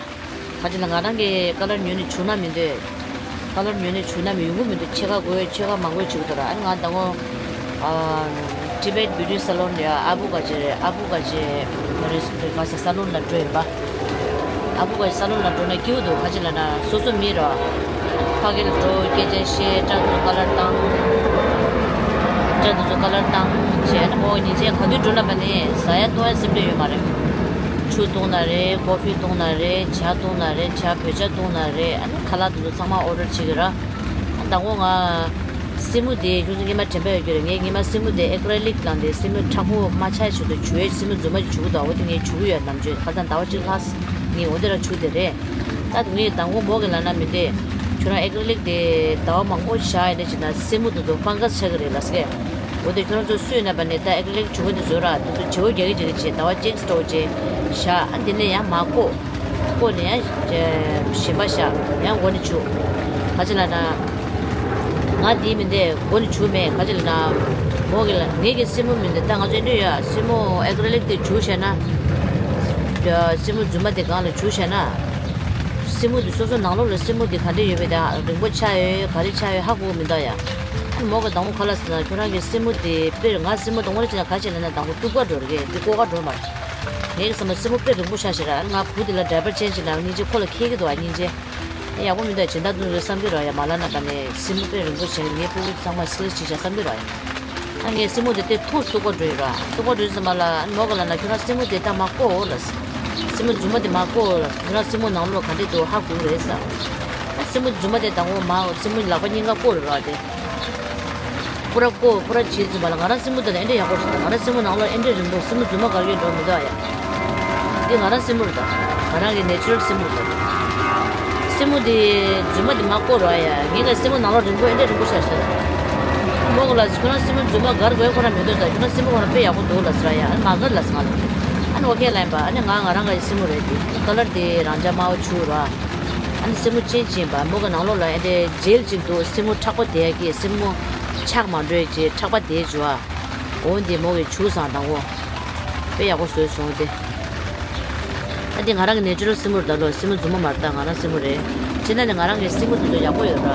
ག་ཅི་ལ་ང་རང་གི་ཀ་ལར་ཉོས་ནས་བྱུག་ན་མི་འདོད། ཀ་ལར་ཉོས་ནས་བྱུག་ན་མི་ཡོང་གི་མི་འདུག་ཕྱེད་ཀ་དགོས་ཕྱེད་ཀ་མ་དགོས་བྱེད་གི་འདུག་ར། ཨ་ནི་ང་ད་ངོ་ཨ་ཊི་བེཊ་བིའུ་ཊི་སལ་ལོན་ཡ་ཨ་བུ་ག་ཅི་རེད། ཨ་བུ་ག་ཅི་རེད་ག་ས་སལ་ལོན་ལ་འགྲོ་ཡིན་པ། ཨ་བུ་ག་ཅི་སལ་ལོན་ལ་འགྲོ་ན་སྐྱིད་པོ་འདུག་ག་ཅི་ལ་ན་སོ་སོ་མི་ར། ཕ་གི་ལ་འགྲོ་སྐད་ཆ་བཤད། སྐྲ་འདི་ཚོ་ཀ་ལར་བཏང་། སྐྲ་འདི་ཚོ་ཀ་ལར་བཏང་བྱས་ན་ཨོ་ཉིན་མཚན་ག་དུས་འགྲོ་ན་མ་ནི་ཟ་ཡ་བཏུང་ཡ་སེམས་ཁྲལ་ཡོད་མ་རེད། ཆུ་བཏུང་ན་རེད། ཀོ་ཕི་བཏུང་ན་རེད། ཇ་བཏུང་ན་རེད། ཇ་བོད་ཇ་བཏུང་ན་རེད། ཨ་ནི་ཁ་ལག་འདི་ཚོ་ཚང་མ་ཨོ་ཌར་བྱེད་ཀྱི་ར། ཨ་ད་ངོ་ང་སེན་མོ་དེ་ཁྱོད་ཚོ་སྔས་མ་དྲན་པ་ཡོད་ཀྱི་རེད། ངས་སྔས་མ་སེན་མོ་དེ་ཨེ་ཀྲ་ལིག་བླངས་ཏེ་སེན་མོ་མཁྲེགས་པོ་མ་ཆགས་ཆེད་དུ་བྱུག་ཡས་སེན་མོ་རྫུན་མ་ཞིག་བྱུག་གི་འདུག་འོ་དེ་ངས་བྱུག་གི་ཡོད། ནམ་རྒྱུན་ཁ་སང་ཟླ་བ་གཅིག་ལྷག་ངས་འོ་དེ་ར་བྱུག་དེ་རེད། ད་དེ་ངས་ད་ངོ་མོ་གི་ལབ་ན་མི་འདེ། ཁྱོད་རང་ཨེ་ཀྲ་ལིག་དེ་ཟླ་བ་མང་པོ་བཞག་ཡས་ནས་བྱས་ན་སེན་མོ་དེ་ཚོ་ཕང་ག་སི་ཆགས་ཀྱི་རེད་ལབ་ཟེར། འོ་དེ་ཁྱོད་རང་ཚོ་སུས་ན་པ་ནས་ད་ཨེ་ཀྲི་ལིག་བྱུག་པ་དེ་བཟོས་ར། དེ་ཚོ་བྱེའུ་རྒྱག་གི་རྒྱག་གི་བྱས། ཟླ་བ་གཅིག་སྤྲོ་བྱས་བཞག་ཨ་དེ་ནས་ཡང་མར་བཀོག་བཀོག་ནས་ཡང་གཞན་པ་བཞག་ཡང་མགོ་ནས་བྱུག་ག་ཅི་ལབ་ན། ང་དེའི་མི་འདས་མགོ་ནས་བྱུག་མེད། ག་ཅི་ལབ་ན། མོ་གི་ལ་ངེད་ཀྱི་སེན་མོ་མི་འདས། ད་ང་ཚོ་ཨེ་འདྲ་ཡ་སེན་མོ་ཨེ་ཀྲི་ལིག་དེ་བྱུག་བྱས་ན། སེན་མོ་རྫུན་མ་དེ་སྒང་ལ་བྱུག་བྱས་ན། སེན་མོ་དེ་སོ་སོ་ནང་ལོགས་ལ་སེན་མོ་དེ་ག་འདྲ་ཡོད་མེད་དང་རིང་པོ་ཆགས་ཡོད་ག་རེ་ཆགས་ཡོད་ཧ་གོ་གི་མི་འདུག་ཡ། ཨ་ནི་མོ་གི་དང་པོ་ག་ལ་ཟེར་ན། ཁྱོད་རང་གི་སེན་མོ་དེ་དཔེར་ང་སེན་མོ་དང་པོ་རེ་བྱས་ན་ག་བྱས་ན་ན་དང་པོ་གཏུབ་ག་འགྲོ་རེད། དེ་བཀོག་ག་འགྲོ་མ་རེད། ངའི་བསམ་པ་སེན་མོ་དཔེ་རིང་པོ་ཆགས་ཤག་ར། ཨ་ནི་ང་བུ་དེ་ལ་ཌའི་པར་ཅེན་ཇི་བྱས་ན་སྙིང་རྗེ་ཁོ་ལ་ཁེལ་གི་འདུག་ཨ། སྙིང་རྗེ་ཡག་པོ་མི་འདུག་ཅེས་ད་དུང་བསམ་གི་ར་ཡ། མ་ལ་ན་པ་ནས་སེན་མོ་དཔེ་རིང་པོ་བྱས་ངའི་ཕྲུ་གུ་ཚང་མ་སི་ལི་བྱས་བཞག་བསམ་གི་ར་ཡ། ཨ་ངས་སེན་མོ་དེ་དེ་ཐུག་ཐུག་ག་འགྲོ་ཡི་ར། ཐུག་ག་འགྲོ་ཡི་ཟེར་མ་ལ་ཨ་ནི་མོ་ག་ལ་ན་ཁྱོད་རང་སེན་མོ་དེ་ད་མ་བཀོག་ལ། སེན་མོ་རྫུན་མ་དེ་མ་བཀོག་ལ། ཁྱོད་རང་སེན་མོ་ནང་ལོགས་ག་འདྲས་འདུག་ཧ་གོ་གི་རེད་ཟེར། ཨ་སེན་མོ་རྫུན་མ་དེ་དང་པོ་མ་སེན་མོ་ལག་པ་གཉིས་ཀ་བཀོག་རེད་ར་དེ། པུ་ར་བཀོག་པུ་ར་བྱས་ཙམ་པ་ལ་ང་རང་སེན་མོ་དེ་ལ་ཨེ་འདྲ་ཡག་པོ་ཞིག་དང་། ང་རང་སེན་མོ་ནང་ལོགས་ཨེ་འདྲ་རིང་པོ། སེན་མོ་རྫུན་མ་གར་ཡོད་འགྲོ་མི་འདུག་ཨ་ཡ། འདི་ང་རང་སེན་མོ་རེད་ད། ང་རང་གི་ནེ་ཅུ་རལ་སེན་མོ་རེད་ད། སེན་མོ་དེ་རྫུན་མ་དེ་མ་བཀོག་རོགས་ཨ་ཡ། ངས་ཀྱང་སེན་མོ་ནང་ལོགས་རིང་པོ་ཨེ་འདྲ་རིང་པོ་ཤར་ཤར། མོ་ག་ལ་ཁྱོད་རང་སེན་མོ་རྫུན་མ་གར་དགོས་ཁོ་རང་མི་འདུག་ཟེར། ཁྱོད་རང་སེན་མོ་ཁོ་རང་དཔེ་ཡག་པོ་འདུག་ལ་ཟེར་ཡ། ཨ་ནི་མ་གར་ལ་ཟེར་ང་ལ། ཨ་ནི་ཨོ་ཁེ་ལ་ཡིན་པ། ཨ་ནི་ང་ང་རང་གི་སེན་མོ་རེད་དེ། ཀ་ལར་དེ་རང་འཇགས་དམར་པོ་བྱུག་རོགས། ཨ་ནི་སེན་མོ་ཅན་ཅན་པ་མོ་གི་ནང་ལོགས་ལ་ཨེ་འདྲ་ཇེལ་ཅིག་འདུག་སེན་མོ་མཁྲེགས་པོ་དེ་ཡ་གི་སེན་མོ་ཆག་མ་འགྲོ་ཡ་གི་མཁྲེགས་པ་དེ་བྱུག་ཨ། འོ་འདི་མོ་གི་བྱུག་སང་དང་པོ། དཔེ་ཡག་པོ་བཟོས་སོང་སྟེ། ཨ་འདི་ང་རང་གི་ནེ་ཅུ་རལ་སེན་མོ་རེད་ད་ལོ། སེན་མོ་རྫུན་མ་མ་རེད་ད། ང་རང་སེན་མོ་རེད། ཕྱི་ནང་ནས་ང་རང་གི་སེན་མོ་དེ་ཚོ་ཡག་པོ་ཡོད་ར།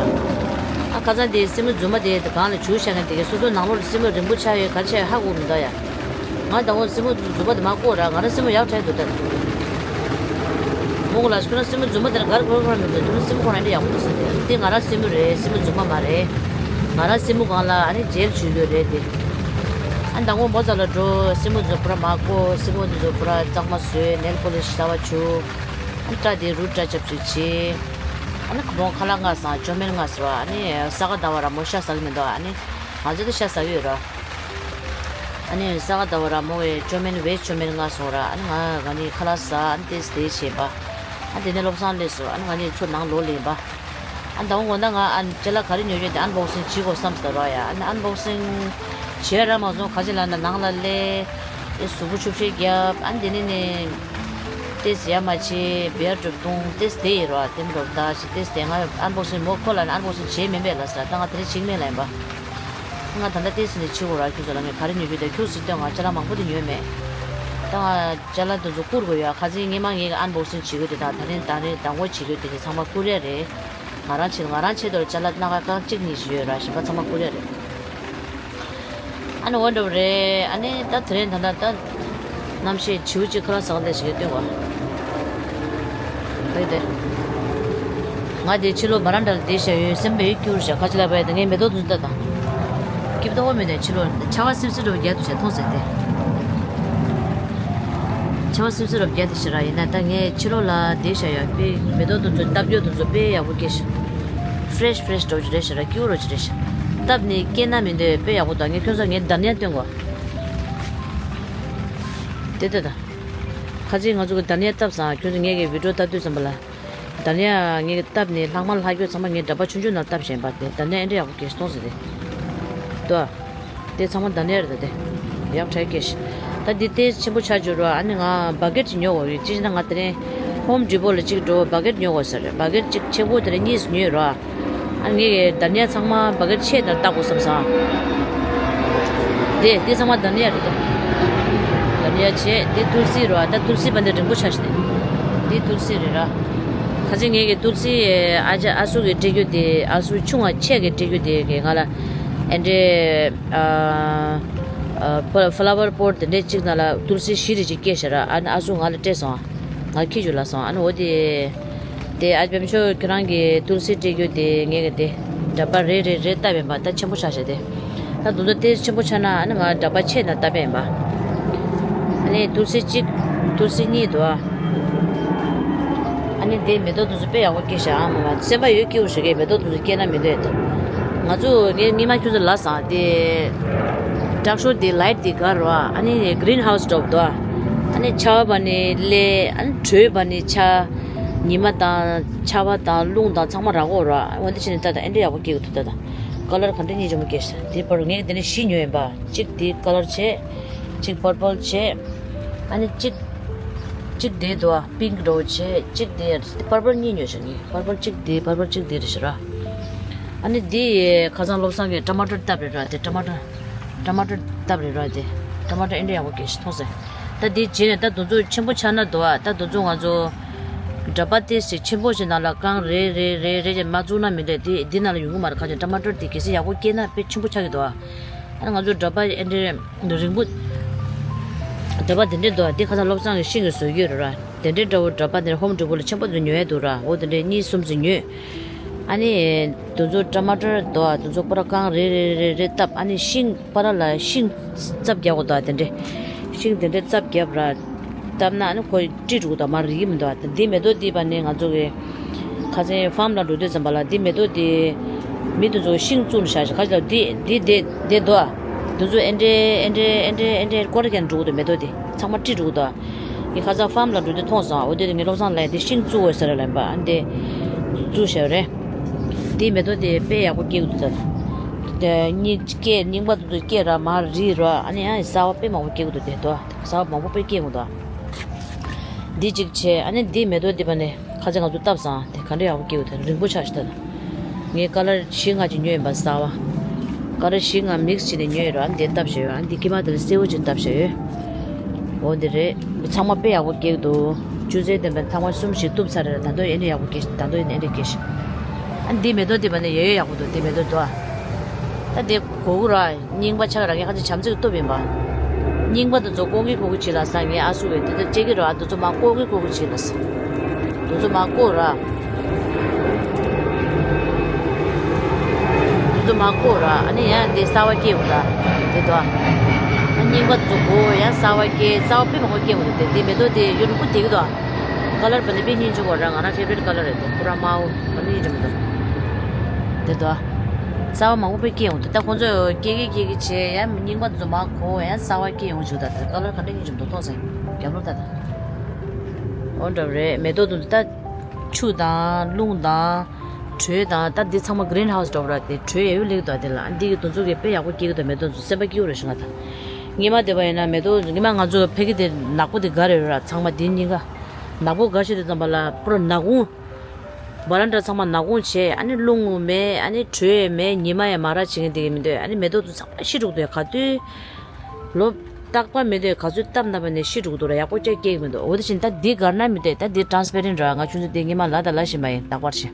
ཨ་ཁ་སང་དེ་སེན་མོ་རྫུན་མ་དེ་གང་ལ་བྱུག་བཞག་མཁན་དེ་གའི་སོ་སོ་ནང་ལོགས་ལ་སེན་མོ་རིང་པོ་ཆགས་ཡོད་ག་རེ་ཆགས་ཡོད་ཧ་གོ་མི་འདུག་ཡ། ང་དང་པོ་སེན་མོ་རྫུན་མ་དེ་མ་བཀོག་ར། ང་རང་སེན་མོ་ཡག་དྲགས་འདུག་ད། མོ་ག་ལ་ཁྱོད་རང་སེན་མོ་རྫུན་མ་དེ་ལ་ག་རེ་ག་རེ་ག་རེ་མི་འདུག་ཁྱོད་རང་སེན་མོ་ཁོ་རང་འདྲ་ཡག་པོ་འདུག་ཟེར་ཏེ། འདི་ང་རང་སེན་མོ་རེད། སེན་མོ་རྫུན་མ་མ་རེད། ང་རང་སེན་མོ་སྒང་ལ་ཨ་ནི་ཇེལ་བྱུག་ཡོད་རེད་དེ། ཨ་དང་པོ་མོ་རྩ་ལ་འགྲོ། སེན་མོ་ཚོ་པུ་ར་མ་བཀོག་སེན་མོ་དེ་ཚོ་པུ་ར་གཙང་མ་བཟོས། ནེལ་པོ་ལིཤ་གསར་པ་བྱུག་ཨ་ནི་སྐྲ་དེ་རུ་སྐྲ་ཆབ་ཆུ་བྱས། ཨ་ནི་མོ་ཁ་ལག་མངགས་སང་ཅོ་མེན་མངགས་སོང་ར། ཨ་ནི་ས་ག་ཟླ་བ་ར་མོ་ཤ་ཟ་གི་མི་འདུག་ཨ་ནི་ང་ཚོ་དེ་ཤ་ཟ་གི་ཡོད་ར། ཨ་ནི་ས་ག་ཟླ་བ་ར་མོ་བའི་ཅོ་མེན་བེ་ཅོ་མེན་མངགས་སོང་ར། ཨ་ནི་ང་ང་ནི་ཁ་ལག་ཟ། ཨ་ནི་ཏེས་དེ་བྱས་པ། ཨ་དེ་ནས་བློ་བཟང་སླེབས་སོང་། ཨ་ནི་ང་ནི་ཚུར་ནང་ལོག་ལེན་པ། ཨ་ད་འོ་ན་ང་ཨ་ཅ་ལག་ག་རེ་ཉོ་རྒྱུ་དེ་ཨན་བོག་སིང་བྱེད་དགོས་བསམ་སོང་ར་ཡ། ཨ་ནི་ཨན་བོག་སིང་བྱས་ར་མ་སོང་། ག་ཅི་ལབ་ན་ནང་ལ་སླེབས། ཨེ་གཟུགས་པོ་ཆུ་བཤལ་བརྒྱབ། ཨ་ནི་དེ་ནས་ནི་ཏེས་ཡ་མ་བྱེད་བེར་སྒྲུབ་བཏང་། ཏེས་དེ་ཡིན་ར། དེ་མི་རོ་ད་ཞིག་ཏེས་དེ་ང་ཨན་བོག་སིང་མོ་ཁོ་ལ་ནི་ཨན་བོག་སིང་བྱས་མིན་པས་ལ་ཟེར། ད་ང་དེ་རིང་བྱེད་ཀྱི་མེད་ལ་ཡིན་པ། ང་ད་ལྟ་ཏེས་ནི་བྱེད་དགོས་ར། ཁྱོད་ཚོ་ལ་ངས་ག་རེ་ཉོ་རྒྱུ་དེ་ཁྱོད་ཟིག་སྟོན། ང་ཅ་ལག་མང་པོ་དེ་ཉོས་མེད། ད་ང་ཅ་ལག་དེ་ཚོ་བསྐུར་དགོས་ཡ། ཁ་སང་སྔས་མ་ངས་ཀྱི་ཨན་བོག་སིང་བྱེད་དགོས་དེ་དང་ད་རིང་ད་རིང་ཟླ་ངོ་བྱེད་དགོས་དེ་ཚང་མ་བསྐུར་ཡ་རེད། ང་རང་ཆེད་ང་རང་ཆེད་དུ་ཅ་ལག་སྣ་ཁ་རྐང་གཅིག་གཉིས་ཤིག་ཡོད་ར། གཞན་པ་ཚང་མ་བསྐུར་ཡ་རེད། ཨ་ནི་འོ་འདྲ་བོ་རེད། ཨ་ནི་ད་དེ་རིང་ད་ལྟ་ད་རྣམ་ཤེས་བྱིའུ་གཅིག་ཁ་ལག་ཟ་ག་སླེབས་ཤིག་སྟོན་གོ། རེད་དེ། ང་དེ་ཕྱི་ལོགས་བ་རན་ཌ་ལ་བསྡད་བཞག་ཡོད། སེམས་པ་ཡོད་སྐྱུར་བཞག་ག་ཅི་ལ་བས་དེ་ངས་མེ་ཏོག་དེ་ཚོ་ལྟ་དང་། སྐྱིད་པོ་མེད་དེ་ཕྱི་ལོགས་ཆར་པ་སིབ་སིབ་འདྲ་བོ་རྒྱག་འདུག་བྱས་མཐོང་ཟེར་ཏེ། ཆར་པ་སིབ་སིབ་རབ་རྒྱག་དེ་ཞེ་དྲག་ཡིན་ན་ད་ངས་ཕྱི་ལོགས་ལ་བསྡད་བཞག་ཡོད། དཔེ་མེ་ཏོག་དེ་ཚོ་བཏབ་རྒྱུ་དེ་ཚོ་དཔེ་ཡག་པོ་སྐྱེས་ཤག་ཕི་རེ་ཤི་ཕི་རེ་ཤི་འདྲ་བོ་ཅིག་རེད་ཞེ་དྲག་སྐྱིད་པོ་རོ་ཅིག་རེད་ཤག་བཏབ་ནས་སྐྱེས་ན་མི་འདོད་དཔེ་ཡག་པོ་འདུག་ངས་ཁྱོད་ཚོ་ངའི་དར་ནས་སྟོན་གོ། དེ་ལྟ་དང་། ཁ་ཅིག་ང་ཚོ་གི་དར་ནས་བཏབ་སང་ཁྱོད་ཚོ་ངས་གི་བི་ཌིའོ་ལྟ་དུས་ཙམ་པ་ལ། དར་ནས་ངས་གི་བཏབ་ནས་ལྷག་མ་ལྷག་རྒྱུ་ཚང་མ་ངས་འདྲ་པར་ཆུང་ཆུང་ནང་བཏབ་བཞིན་པ་དེ་དར་ནས་ཨེ་འདྲ་ཡག་པོ་སྐྱེས་སོང་ཟེར་ཏེ། ལྟོས། དེ་ཚང་མ་དར་ནས་རེད་ད་དེ། ཡག་དྲག་སྐྱེས་ཤག་ད་འདི་ཏོག་ཙམ་ཆེན་པོ་ཆགས་འགྱུར་བ། ཨ་ནི་ང་བ་ཀེ་ཊི་ཅིག་ཉོ་དགོས་ཡོད། ཅི་ཞེ་ན་ང་དེ་རིང་ཧོམ་ཌི་པོ་ལ་ཅིག་འགྲོ། བ་ཀེ་ཊི་ཉོ་དགོས་ཟེར། བ་ཀེ་ཊི་ཅིག་ཆེན་པོ་དེ་རིང་གཉིས་ཉོས་ར། ཨ་ངས་དར་ནས་ཚང་མ་བ་ཀེ་ཊི་ཆེ་དེར་བཏབ་དགོས་བསམ་སོང་། དེ་དེ་ཚང་མ་དར་ནས་རེད་དེ། དར་ནས་ཆེ་དེ་ཏུལ་སི་ར། ད་ཏུལ་སི་བ་འདི་རིང་པོ་ཆགས་ཤག་དེ། དེ་ཏུལ་སི་རེད་ར། ཁ་ཅིག་ངས་གི་ཏུལ་སི་ཨ་ཅག་ཨ་སུ་གི་སྤྲད་རྒྱུ་དེ། ཨ་སུ་ཆུང་བ་ཆེ་གི་སྤྲད་རྒྱུ་དེ་གི་ང་ལ་ཨེ་འདྲས། ཨ། ཨ། ཕ་ཕ་ལ་ཝར་པོཊ་དེ་འདྲས་གཅིག་ནང་ལ་ཏུལ་སི་བཞི་རེ་ཅིག་སྐྱེས་ཤག་ར། ཨ་ནི་ཨ་སུ་ང་ལ་སྤྲད་སོང་། ང་ཁྱེར་རྒྱུ་ལབ་སོང་། ཨ་ནི་འོ་དེ། དེ་ཨ་བེམ་ཤོ་ཁྱོད་རང་གི་ཏུལ་སི་སྤྲད་རྒྱུ་དེ་ངས་གི་དེ་འདྲ་པར་རེ་རེ་རེ་བཏབ་ཡིན་པ། ད་ཆེན་པོ་ཆགས་ཤག་དེ། ད་དུང་ཚོ་དེ་ཆེན་པོ་ཆགས་ན་ཨ་ནི་ང་འདྲ་པར་ཆེ་ནང་བཏབ་ཡིན་པ། ཨ་ནི་ཏུལ་སི་གཅིག་ཏུལ་སི་གཉིས་འདུག་ཨ། ཨ་ནི་དེ་མེ་ཏོག་དེ་ཚོ་དཔེ་ཡག་པོ་སྐྱེས་ཤག་ཨ་མ་མ་སེམས་པ་ཡོད་སྐྱིད་པོ་ཞིག་གི་མེ་ཏོག་དེ་ཚོ་སྐྱེས་ན་མི་འདོད་དེ། ང་ཚོ་ངའི་སྔས་མ་ཁྱོད་ཚོ་ལབ་སོང་། དེ་དྲག་ཤོས་དེ་ལའིཊ་དེ་ག་རེ་རེད་པ། ཨ་ནི་གི་རིན་ཧའུ་སི་འདྲ་པོ་འདུག་ཨ། ཨ་ནི་ཆར་པ་བབས་ནས་སླེབས། ཨ་ནི་དྲོད་པ་ནས་ཆར། ཉི་མ་དང་ཆར་པ་དང་རླུང་དང་ཚང་མ་རག་གི་རེད་པ། འོ་འདི་བྱས་ནས་ད་ད་ཨེ་འདྲ་ཡག་པོ་སྐྱེ་གི་འདུག་ད་ད། ཀ་ལར་ག་འདྲ་གཉིས་ཆེན་པོ་སྐྱེས་ཤག་དེ་པར་ངས་དེ་ནས་བཞི་ཉོས་ཡིན་པ། གཅིག་དེ་ཀ་ལར་བྱས། གཅིག་པར་པལ་བྱས། ཨ་ནི་གཅིག་གཅིག་དེ་དོ་པིང་ཀི་འདྲ་བོ་བྱས། གཅིག་དེ་པར་པལ་གཉིས་ཉོས་ཤག་ངས། པར་པལ་གཅིག་དེ་པར་པལ་གཅིག་དེ་རེད་ཤག་ར། ཨ་ནི་དེ་ཁ་སང་བློ་བཟང་གིས་ཊ་མ་ཊར་བཏབ་རེད་ར། དེ་ཊ་མ་ཊར་ཊ་མ་ཊར་བཏབ་རེད་ར། དེ་ཊ་མ་ཊར་ཨེ་འདྲ་ཡག་པོ་སྐྱེས་ཤག་མཐོང་སོང་། ད་དེ་རྗེས་ནས་ད་དུང་ཚོད་ཆེན་པོ་ཆགས་ན་དོ། ད་དུང་ཚོད་ང་ཚོ་འདྲ་པར་དེ་ཞིག་ཆེན་པོ་ཞིག་ནང་ལ་རྐང་རེ་རེ་རེ་རེ་ཞིག་མ་བཙུགས་ན་མི་འདོད། དེ་འདི་ནང་ལ་ཡོང་གི་མ་རེད། ཁ་ཅིག་ཊ་མ་ཊར་དེ་གལ་སྲིད་ཡག་པོ་སྐྱེས་ན་དཔེ་ཆེན་པོ་ཆགས་ཀྱི་འདུག་ཨ་ང་ཚོ་འདྲ་པར་ཨེ་འདྲའི་རིང་པོ། འདྲ་པར་དེ་འདྲའི་འདུག་དེ་ཁ་སང་བློ་བཟང་གིས་ཤིང་གིས་བཟོ་གི་ཡོད་རེད་ར། དེ་འདྲའི་འདྲ་བོ་འདྲ་པར་དེ་ཧོམ་ཌི་པོ་ལ་ཆེན་པོ་དེ་ཉོ་ཡ་འདུག་ར། འོ་དེ་འདྲའི་གཉིས་གསུམ་ཙམ་ཉོས། ཨ་ནི་དུང་ཚོད་ཊ་མ་ཊར་དོ། དུང་ཚོད་པོ་ར་རྐང་རེ་རེ་རེ་རེ་བཏབ། ཨ་ནི་ཤིང་པ་ར་ལ་ཤིང་རྩབ་རྒྱག་དགོས་འདུག་དེ་འདྲས། ཤིང་དེ་འདྲས་རྩབ་རྒྱབ་ར། བཏབ་ན་ཨ་ནི་ཁོ་དཀྲིས་འགྲོ་གི་འདུག་མར་རིལ་གྱི་མི་འདུག་དེ་འདི་མེ་ཏོག་འདི་པ་ནི་ང་ཚོ་གི་ཁ་སང་ཕརམ་ལ་འགྲོ་དུས་ཙམ་པ་ལ་འདི་མེ་ཏོག་འདི་མི་དེ་ཚོ་ཤིང་བཙུགས་ནས་བཞག་ཤག་ཁ་ཅིག་ལ་འདི་འདི་འདི་འདི་འདུག་དེ་ཚོ་ཨེ་འདྲས་ཨེ་འདྲས་ཨེ་འདྲས་ཨེ་འདྲས་སྐོར་ར་རྒྱག་འགྲོ་གི་འདུག་མེ་ཏོག་འདི་ཚང་མ་དཀྲིས་འགྲོ་གི་འདུག་ངས་ཁ་སང་ཕརམ་ལ་འགྲོ་དུས་མཐོང་སོང་། འོ་དེ་ངས་བློ་བཟང་ལ་ཡ་འདི་ཤིང་བཙུགས་འོས་ཟེར་ལབ་པ། ཨ་འདི་བཙུགས་བཞག་རེད། དེའི་མེ་ཏོག་དེ་དཔེ་ཡག་པོ་སྐྱེ་གི་འདུག་ད་དེ་རྙིང་སྐྱེས་རྙིང་པ་དེ་ཚོ་སྐྱེས་ར་མར་རིལ་ར། ཨ་ནི་ཡང་གསར་པ་དཔེ་མང་པོ་སྐྱེ་གི་འདུག་དེ་དོ་གསར་པ་མང་པོ་དཔེ་སྐྱེ་གི་འདུག་འདི་གཅིག་བྱས། ཨ་ནི་འདི་མེ་ཏོག་འདི་པ་ནི་ཁ་ཅིག་ང་ཚོ་བཏབ་སོང་། དེ་ག་འདྲ་ཡག་པོ་སྐྱེ་གི་འདུག་རིང་པོ་ཆགས་ཤག་ད་ངས་ཀ་ལར་བཞི་ལྔ་ཅིག་ཉོས་ཡིན་པ། གསར་པ་ཀ་ལར་བཞི་ལྔ་མིག་སི་བྱས་ནས་ཉོས་ཡོད་ར། ཨ་ནི་འདི་བཏབ་བཞག་ཡོད། ཨ་ནི་འདི་དཀྱིལ་མ་དེ་ལ་སེར་པོ་ཅིག་བཏབ་བཞག་ཡོད། འོ་འདི་རེད། འདི་ཚང་མ་དཔེ་ཡག་པོ་སྐྱེ་གི་འདུག་ཅུང་ཟད་ལྡན་པའི་ཐང་བ་གསུམ་བཞི་གཏུབ་ཚར་རེད། ད་དུང་ཨེ་འདྲ་ཡག་པོ་སྐྱེ། ད་དུང་ཨེ་འདྲ་སྐྱེ་ཤག་ཨ་འདི་མེ་ཏོག་འདི་པ་ནི་ཡོད་ཡོད་ཡག་པོ་འདུག་འདི་མེ་ཏོག་འདུག་ཨ་ད་འདི་གོ་གི་ར། རྙིང་པ་ཆགས་ར། ངས་ཁ་ཅིག་བྱམས་བརྩེ་གཏུབ་ཡིན་པ། རྙིང་པ་དེ་ཚོ་བཀོག་གི་བཀོག་གི་བྱེད་ལ་ས། ངའི་ཨ་སུ་བས་དེ་ཚོ་བཅད་ཀྱི་ར། དེ་ཚོ་མར་བཀོག་གི་བཀོག་གི་བྱེད་ལ་ས། དེ་ཚོ་མར་བཀོག་ར། དེ་ཚོ་མར་བཀོག་ར། ཨ་ནི་ཡང་དེ་གསར་པ་སྐྱེ་འོང་ད། དེ་དོ། ཨ་རྙིང་པ་དེ་ཚོ་གོ་ཡང་གསར་པ་སྐྱེ། གསར་པ་དཔེ་མང་པོ་སྐྱེ་འོང་ད། དེ་དེ་མེ་ཏོག་དེ་ཡུན་རིང་པོ་བསྡད་ཀྱི་འདུག་ཀ་ལར་བ་ནི་དཔེ་སྙིང་རྗེ་པོ་ར། ང་རང་ཕེ་ཝ་རིཊ་ཀ་ལར་རེད། དེ་པུ་ར་དམར་པོ་བ་ནི་སྙིང་རྗེ་མི་འདུག་དེ་དོ། གསར་པ་མང་པོ་དཔེ་སྐྱེ་འོང་ད། ད་ཁོང་ཚོས་སྐྱེ་གི་སྐྱེ་གི་བྱས། ཡང་རྙིང་པ་དེ་ཚོ་མར་གོ་ཡང་གསར་པ་སྐྱེ་འོང་བྱུང་ད། དེ་ཀ་ལར་ག་འདྲ་སྙིང་རྗེ་མི་འདུག་མཐོང་སོང་། རྒྱབ་ལོགས་ད་ད། འོ་འདྲ་བ་རེད། མེ་ཏོག་དེ་ཚོ་ད་ཆུ་དང་རླུང་དང་དྲོད་དང་། ད་འདི་ཚང་མ་གི་རིན་ཧའུ་སི་འདྲ་བོ་ར། དེ་དྲོད་ཡོད་ལེགས་འདུག་དེ་ལ། ཨ་འདི་གི་དེ་ཚོ་གི་དཔེ་ཡག་པོ་སྐྱེ་གི་འདུག་མེ་ཏོག་དེ་ཚོ་སེམས་པ་སྐྱིད་པོ་རེད་ཤག་ང་ད། སྔོན་མ་དེ་བ་ཡིན་ན་མེ་ཏོག་སྔོན་མ་ང་ཚོ་ཕ་གི་དེ་ནག་པོ་དེ་དགའ་རེད་ར། ཚང་མ་དེ་རྙིང་པ་ནག་པོ་དགའ་ཤོས་དེ་ཙམ་པ་ལ་པུ་ར་ནག་ཁུང་། བ་རན་ཌ་ཚང་མ་ནག་ཁུང་བྱས། ཨ་ནི་རླུང་མེད། ཨ་ནི་དྲོད་མེད། ཉི་མ་ཡང་མ་རག་བྱེད་མཁན་དེ་གི་མི་འདུག་ཨ་ནི་མེ་ཏོག་དེ་ཚང་མ་ཤི་འགྲོ་གི་འདུག་ག་དུས་ལོ་རྟག་པར་མི་འདུག་ག་ཚོད་བཏབ་ན་བ་ནས་ཤི་འགྲོ་གི་འདུག་ར། ཡག་པོ་ཅིག་སྐྱེ་གི་མི་འདུག་འོ་དེ་བཞིན་ད་འདི་དགར་ན་མི་འདུག་ད་འདི་ཊ་རན་སི་པེ་རེན་ཊི་ར། ང་ཆུང་ཆུང་དེ་སྔོན་མ་ལབ་དང་ལབ་བཞིན་པ་ཡིན། རྟག་པར་བྱས།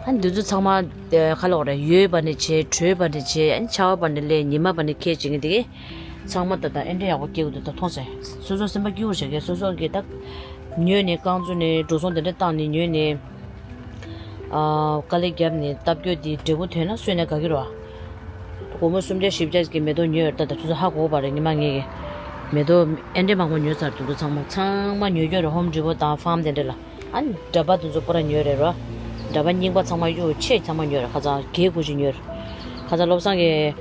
ཨ་འདི་ཚོ་ཚང་མ་ཨ་ག་ལབ་དགོས་རེད། ཡོས་པ་ནས་བྱས། དྲོད་པ་ནས་བྱས། ཨ་ནི་ཆར་པ་ནས་སླེབས། ཉི་མ་པ་ནས་ཁྱེར་བྱེད་མཁན་དེ་གི་ཚང་མ་ད་ལྟ་ཨེ་འདྲ་ཡག་པོ་སྐྱེ་གི་འདུག་ད་མཐོང་སོང་། སོ་སོ་སེམས་པ་སྐྱིད་པོ་བྱེད་མཁན། སོ་སོ་གི་ད་ཉོས་ནས་རྐང་བཙུགས་ནས་འགྲོ་སོང་དེ་འདྲ་བཏང་ནས་ཉོས་ནས། ཨ་དཀའ་ལས་བརྒྱབ་ནས་བཏབ་རྒྱུ་དེ་འབྲས་བུ་ཐོན་ན་སུས་ན་དགའ་གི་རེད་བ། སྒོར་མོ་སུམ་བརྒྱ་བཞི་བརྒྱ་གི་མེ་ཏོག་ཉོས་ཡོད་རེད། ད་ད་ཆུ་ཚོད་ཧ་གོ་བ་རེད། ཉི་མ་ངས་མེ་ཏོག་ཨེ་འདྲ་མང་པོ་ཉོས་ཚར། དེ་ཚོ་ཚང་མ་ཚང་མ་ཉོས་རྒྱུ་རེད། ཧོམ་ཌི་པོ་དང་ཕརམ་དེ་འདྲ་ལ། ཨ་ནི་འདྲ་པར་དེ་ཚོ་པུ་ར་ཉོས་རེད་རོ། འདྲ་པར་རྙིང་པ་ཚང་མ་གཡུག་ཆེ་ཚང་མ་ཉོས་རེད། ཁ་སང་བརྒྱད་དགུ་ཞིག་ཉོས་རེད། ཁ་སང་བློ་བཟང་གིས་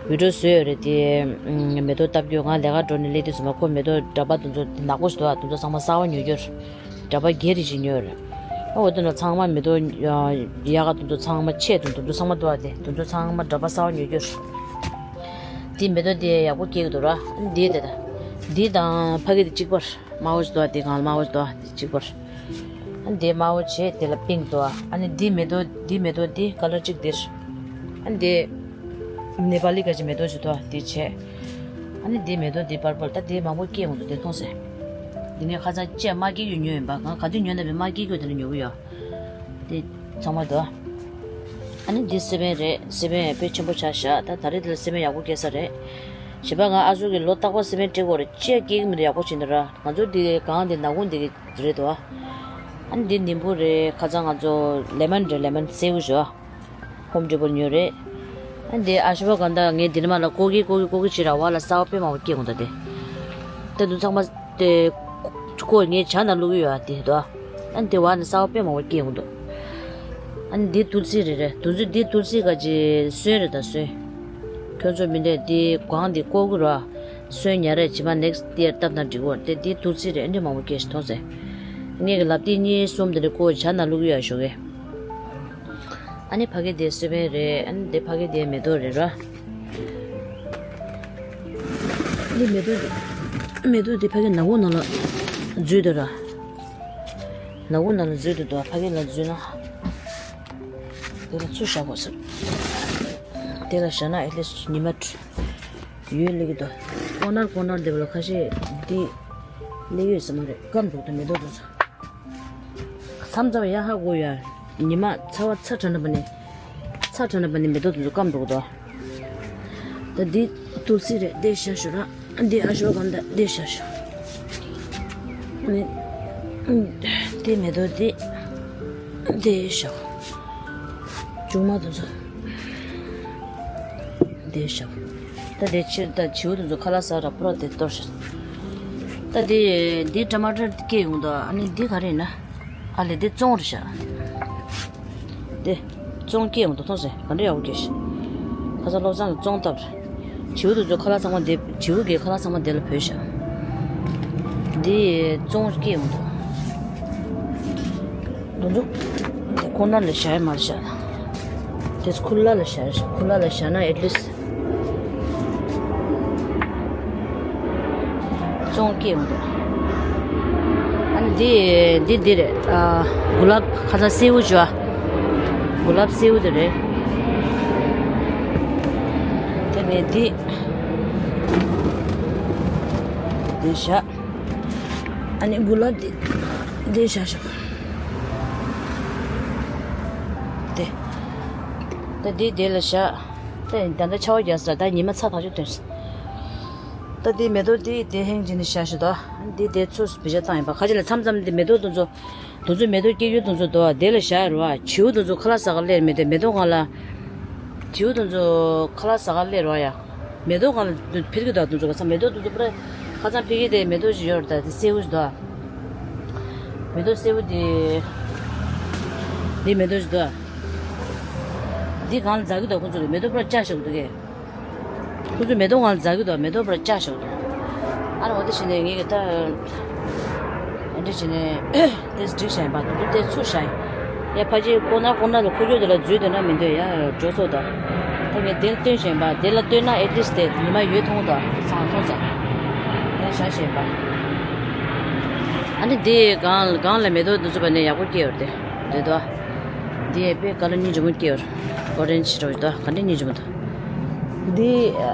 བི་ཌི་ཡོ་བཟོས་ཡོད་རེད་དེ། ཨ་མེ་ཏོག་བཏབ་རྒྱུ། ང་ལས་ཀ་འགྲོ་ནས་སླེབས་དུས་ཙམ་པ་ཁོ་མེ་ཏོག་འདྲ་པར་དེ་ཚོ་ནག་པོ་ཞིག་འདུག་ཨ་དེ་ཚོ་ཚང་མ་གསར་པ་ཉོས་རྒྱུ་རེད། འདྲ་པར་བརྒྱད་རེ་ཞིག་ཉོས་རེད། ཨ་འོ་དེ་ནང་ཚང་མ་མེ་ཏོག་ཡག་ག་དེ་ཚོ་ཚང་མ་ཆེ་དང་དེ་ཚོ་ཚང་མ་འདུག་ཨ། དེ་དེ་ཚོ་ཚང་མ་འདྲ་པར་གསར་པ་ཉོས་རྒྱུ་རེད། དེ་མེ་ཏོག་དེ་ཡག་པོ་སྐྱེ་གི་འདུག་ར། འདི་དེ་ད། འདི་དང་ཕ་གི་དེ་གཅིག་པ་རེད། དམར་པོ་ཞིག་འདུག་ཨ། དེ་གང་ལ་དམར་པོ་ཞིག་འདུག་ཨ། དེ་གཅིག་པ་རེད། ཨ་འདི་དམར་པོ་བྱས། དེ་ལ་པིང་ཀི་འདུག་ཨ། ཨ་ནི་འདི་མེ་ཏོག་འདི་མེ་ཏོག་འདི་ཀ་ལར་གཅིག་འདི་རེད། ཨ་འདི་ནེ་པ་ལི་ག་ཅིག་མེ་ཏོག་ཅིག་འདུག་ཨ། འདི་བྱས། ཨ་ནི་འདི་མེ་ཏོག་འདི་པར་པལ། ད་འདི་མང་པོ་སྐྱེས་འོང་འདུག་དེ་མཐོང་སོང་། འདི་ངས་ཁ་སང་ཅིག་མ་སྐྱེས་རྒྱུ་ཉོས་ཡིན་པ། ང་ག་དུས་ཉོས་ན་བས་མ་སྐྱེས་རྒྱུ་དེ་འདྲ་ཉོ་གི་ཡོད། དེ་ཚང་མ་འདུག་ཨ་ནི་འདི་སི་པན་རེད། སི་པན་དཔེ་ཆེན་པོ་ཆགས་ཤག་ད་ད་རེས་འདི་ལ་སི་པན་ཡག་པོ་སྐྱེས་ས་རེད། གཞན་པ་ང་ཨ་ཟུག་གི་ལོ་རྟག་པར་སི་པན་སྤྲད་དགོས་རེད། ཅིག་སྐྱེ་གི་མི་འདུག་ཡག་པོ་བྱས་འདུག་ར། ང་ཚོ་འདི་གང་འདི་ནག་ཁུང་འདི་གི་རེད་འདུག་ཨ་ནི་འདི་ནིམ་བུ་རེད། ཁ་སང་ང་ཚོ་ལེ་མན་རེད། ལེ་མན་སེའུ་ཞོ། ཧོམ་ཌི་པོ་ཉོས་རེད། ཨ་འདི་ཨ་ཤ་བ་ག་འདྲ་ངས་འདི་ནས་མར་ལ་བཀོག་གི་བཀོག་གི་བཀོག་གི་བྱས་ར། བ་ལ་གསར་པ་དཔེ་མང་པོ་སྐྱེས་འོང་ད་དེ། ད་དུང་ཚང་མ་དེ་ཁོ་ངས་ཇ་ནང་བླུགས་ཡོད་ཨ་དེ་དོ། ཨ་འདི་བ་ནི་གསར་པ་དཔེ་མང་པོ་སྐྱེས་འོང་འདུག་ཨ་འདི་ཏུལ་སི་རེད་རེད། དུང་ཚོད་འདི་ཏུལ་སི་ག་ཅི་སོན་རེད་ད་སོན། ཁྱོད་ཚོ་མི་འདྲ་འདི་གང་འདི་བཀོག་གི་ར། སོན་ཉར་རེད། ཇི་མ་ནེག་སི་ཊི་ཡར་བཏབ་ན་འགྲིག་གོ། དེ་འདི་ཏུལ་སི་རེད། ཨ་འདི་མང་པོ་སྐྱེས་ཤག་མཐོང་སོང་། ངས་གི་ལབ་དེ་གཉིས་གསུམ་དེ་འདྲ་བཀོག་ཇ་ནང་བླུགས་ཡོད་ཨ་ཞོགས་གས། ཨ་ནི་ཕ་གི་དེ་སོས་པན་རེད། ཨ་ནི་དེ་ཕ་གི་དེ་མེ་ཏོག་རེད་ར། འདི་མེ་ཏོག་དེ་མེ་ཏོག་དེ་ཕ་གི་ནག་པོ་ནང་ལ་འཛུལ་འདུག་ར། ནག་པོ་ནང་ལ་འཛུལ་འདུག་དོ། ཕ་གི་ལ་འཛུལ་ན་དེ་ལ་ཚུར་བཞག་དགོས་ཟེར། དེ་ལ་བཞག་ན་ཨེ་ལི་སི་ཉི་མ་ཡོད་ལེ་གི་དོ། ཀོ་ནར་ཀོ་ནར་དེ་བ་ལ་ཁ་ཤས་འདི་ལེ་ཡོད་ས་མ་རེད། སྐམ་འདུག་དོ་མེ་ཏོག་དེ་ཚོ། མཚམས་མཚམས་ཡང་ཧ་གོ་ཡ། ཉི་མ་ཚ་བ་ཚ་དྲགས་ན་པ་ནི། ཚ་དྲགས་ན་པ་ནི་མེ་ཏོག་དེ་ཚོ་སྐམ་འགྲོ་གི་འདུག་ད་འདི་ཏུལ་སི་རེད། འདི་བཞག་ཞོག་ར། འདི་ཨ་ཤོ་ག་འདི་བཞག་ཞོག་ནི། འདི་མེ་ཏོག་འདི་འདི་བཞག་མཇུག་མ་དེ་ཚོ་འདི་བཞག་ད་དེ་ཕྱིར་ད་བྱིའུ་དེ་ཚོ་ཁ་ལག་ཟ་ར་པུ་ར་དེ་གཏོར་ཤག་ད་དེ་འདི་ཊ་མ་ཊར་སྐྱེས་ཡོང་དོ། ཨ་ནི་འདི་ག་རེ་ཡིན་ན། ཨ་ལེ་འདི་བཙོང་རེད་ཤག་དེ་བཙོང་སྐྱེས་ཡོང་དོ། མཐོང་སེ་ག་འདྲ་ཡག་པོ་སྐྱེས་ཤག་ཁ་སང་བློ་བཟང་གིས་བཙོང་བཏབ་རེད། བྱིའུ་དེ་ཚོ་ཁ་ལག་ཚང་མ་དེ། བྱིའུ་གི་ཁ་ལག་ཚང་མ་དེ་ལ་བུད་ཤག་འདི་བཙོང་སྐྱེས་ཡོང་དོ། འདི་ཚོ་དེ་ཁོ་ན་ལ་བཞག་ཡ་མ་བཞག་དེ་ཁུ་ལ་ལ་བཞག་ཁུ་ལ་ལ་བཞག་ན་ཨེ་ལི་སི་བཙོང་སྐྱེས་ཡོང་འདུག་ཨ་ནི་འདི་འདི་འདི་རེད། ཨ་གུ་ལབ་ཁ་ཚ་སེའུ་ཅོ། གུ་ལབ་སེའུ་དེ་རེད། དེ་ནས་འདི་འདི་བཞག་ཨ་ནི་གུ་ལབ་དེ་འདི་བཞག་ཞོག་དེ། ད་འདི་དེ་ལ་བཞག་ད་ད་ལྟ་ཆར་པ་རྒྱག་ས་ད་ཉི་མ་ཚ་ཐག་ཆོད་ཐོན་སོང་། ད་འདི་མེ་ཏོག་འདི་དེ་ཧེང་བྱས་ནས་བཞག་ཞོག་ད་འདི་དེ་ཚུར་བེད་སྤྱོད་བཏང་ཡིན་པ། ཁ་ཅིག་ལ་མཚམས་མཚམས་འདི་མེ་ཏོག་དེ་ཚོ་དེ་ཚོ་མེ་ཏོག་སྐྱེ་རྒྱུ་དེ་ཚོ་དོ་དེ་ལ་བཞག་རོ། བྱིའུ་དེ་ཚོ་ཁ་ལག་ཟ་ག་སླེབས་མེད་དེ་མེ་ཏོག་སྒང་ལ། བྱིའུ་དེ་ཚོ་ཁ་ལག་ཟ་ག་སླེབས་རོ་ཡ། མེ་ཏོག་སྒང་ལ་འཕེལ་གྱི་འདུག་དེ་ཚོ་ཁ་སང་མེ་ཏོག་དེ་ཚོ་པུ་ར་ཁ་སང་འཕེལ་གྱི་དེ་མེ་ཏོག་ཅིག་ཡོད་རེད། ད་དེ་སེའུ་ཞིག་འདུག་མེ་ཏོག་སེའུ་དེ། འདི་མེ་ཏོག་ཅིག་འདུག་འདི་སྒང་ལ་འཛག་གི་འདུག་ཁོ་ཚོ་གི་མེ་ཏོག་པུ་ར་བཅག་བཞག་གི་འདུག་གས། ཁོ་ཚོ་མེ་ཏོག་སྒང་ལ་འཛག་གི་འདུག་མེ་ཏོག་པུ་ར་བཅག་བཞག་གི་འདུག་ཨ་ནི་འོ་དེ་བྱས་ནས་ངས་གི་ད། འདི་བྱས་ནས་དེ་སྒྲིག་བྱས་ཡིན་པ། དེ་ཚོ་དེ་ཚུར་བཞག་ཡིན། ཡ་ཕ་ཆེ་ཁོ་ན་ཁོ་ན་ལ་ཁོ་ཁྱོད་དེ་ལ་འཛུལ་འདོད་ན་མི་འདོད་ཡ་འགྲོ་སོ་ད། ད་ངས་དེ་ལ་སྟོན་བཞིན་པ་དེ་ལ་སྟོན་ན་ཨེ་ཊི་ལིསི་དེ་ཉི་མ་ཡོད་མཐོང་ད་ཚང་མཐོང་ས། ཡ་བཞག་བཞིན་པ། ཨ་ནི་དེ་སྒང་སྒང་ལ་མེ་ཏོག་འདི་ཚོ་བ་ནས་ཡག་པོ་སྐྱེས་ཡོད་དེ། དེ་དོ། དེ་དཔེ་ཀ་ལ་སྙིང་རྗེ་མོ་སྐྱེས་ཡོད། ཨོ་རེན་ཇི་རོ་དོ་ག་འདྲ་སྙིང་རྗེ་མོ་དོ། དེ་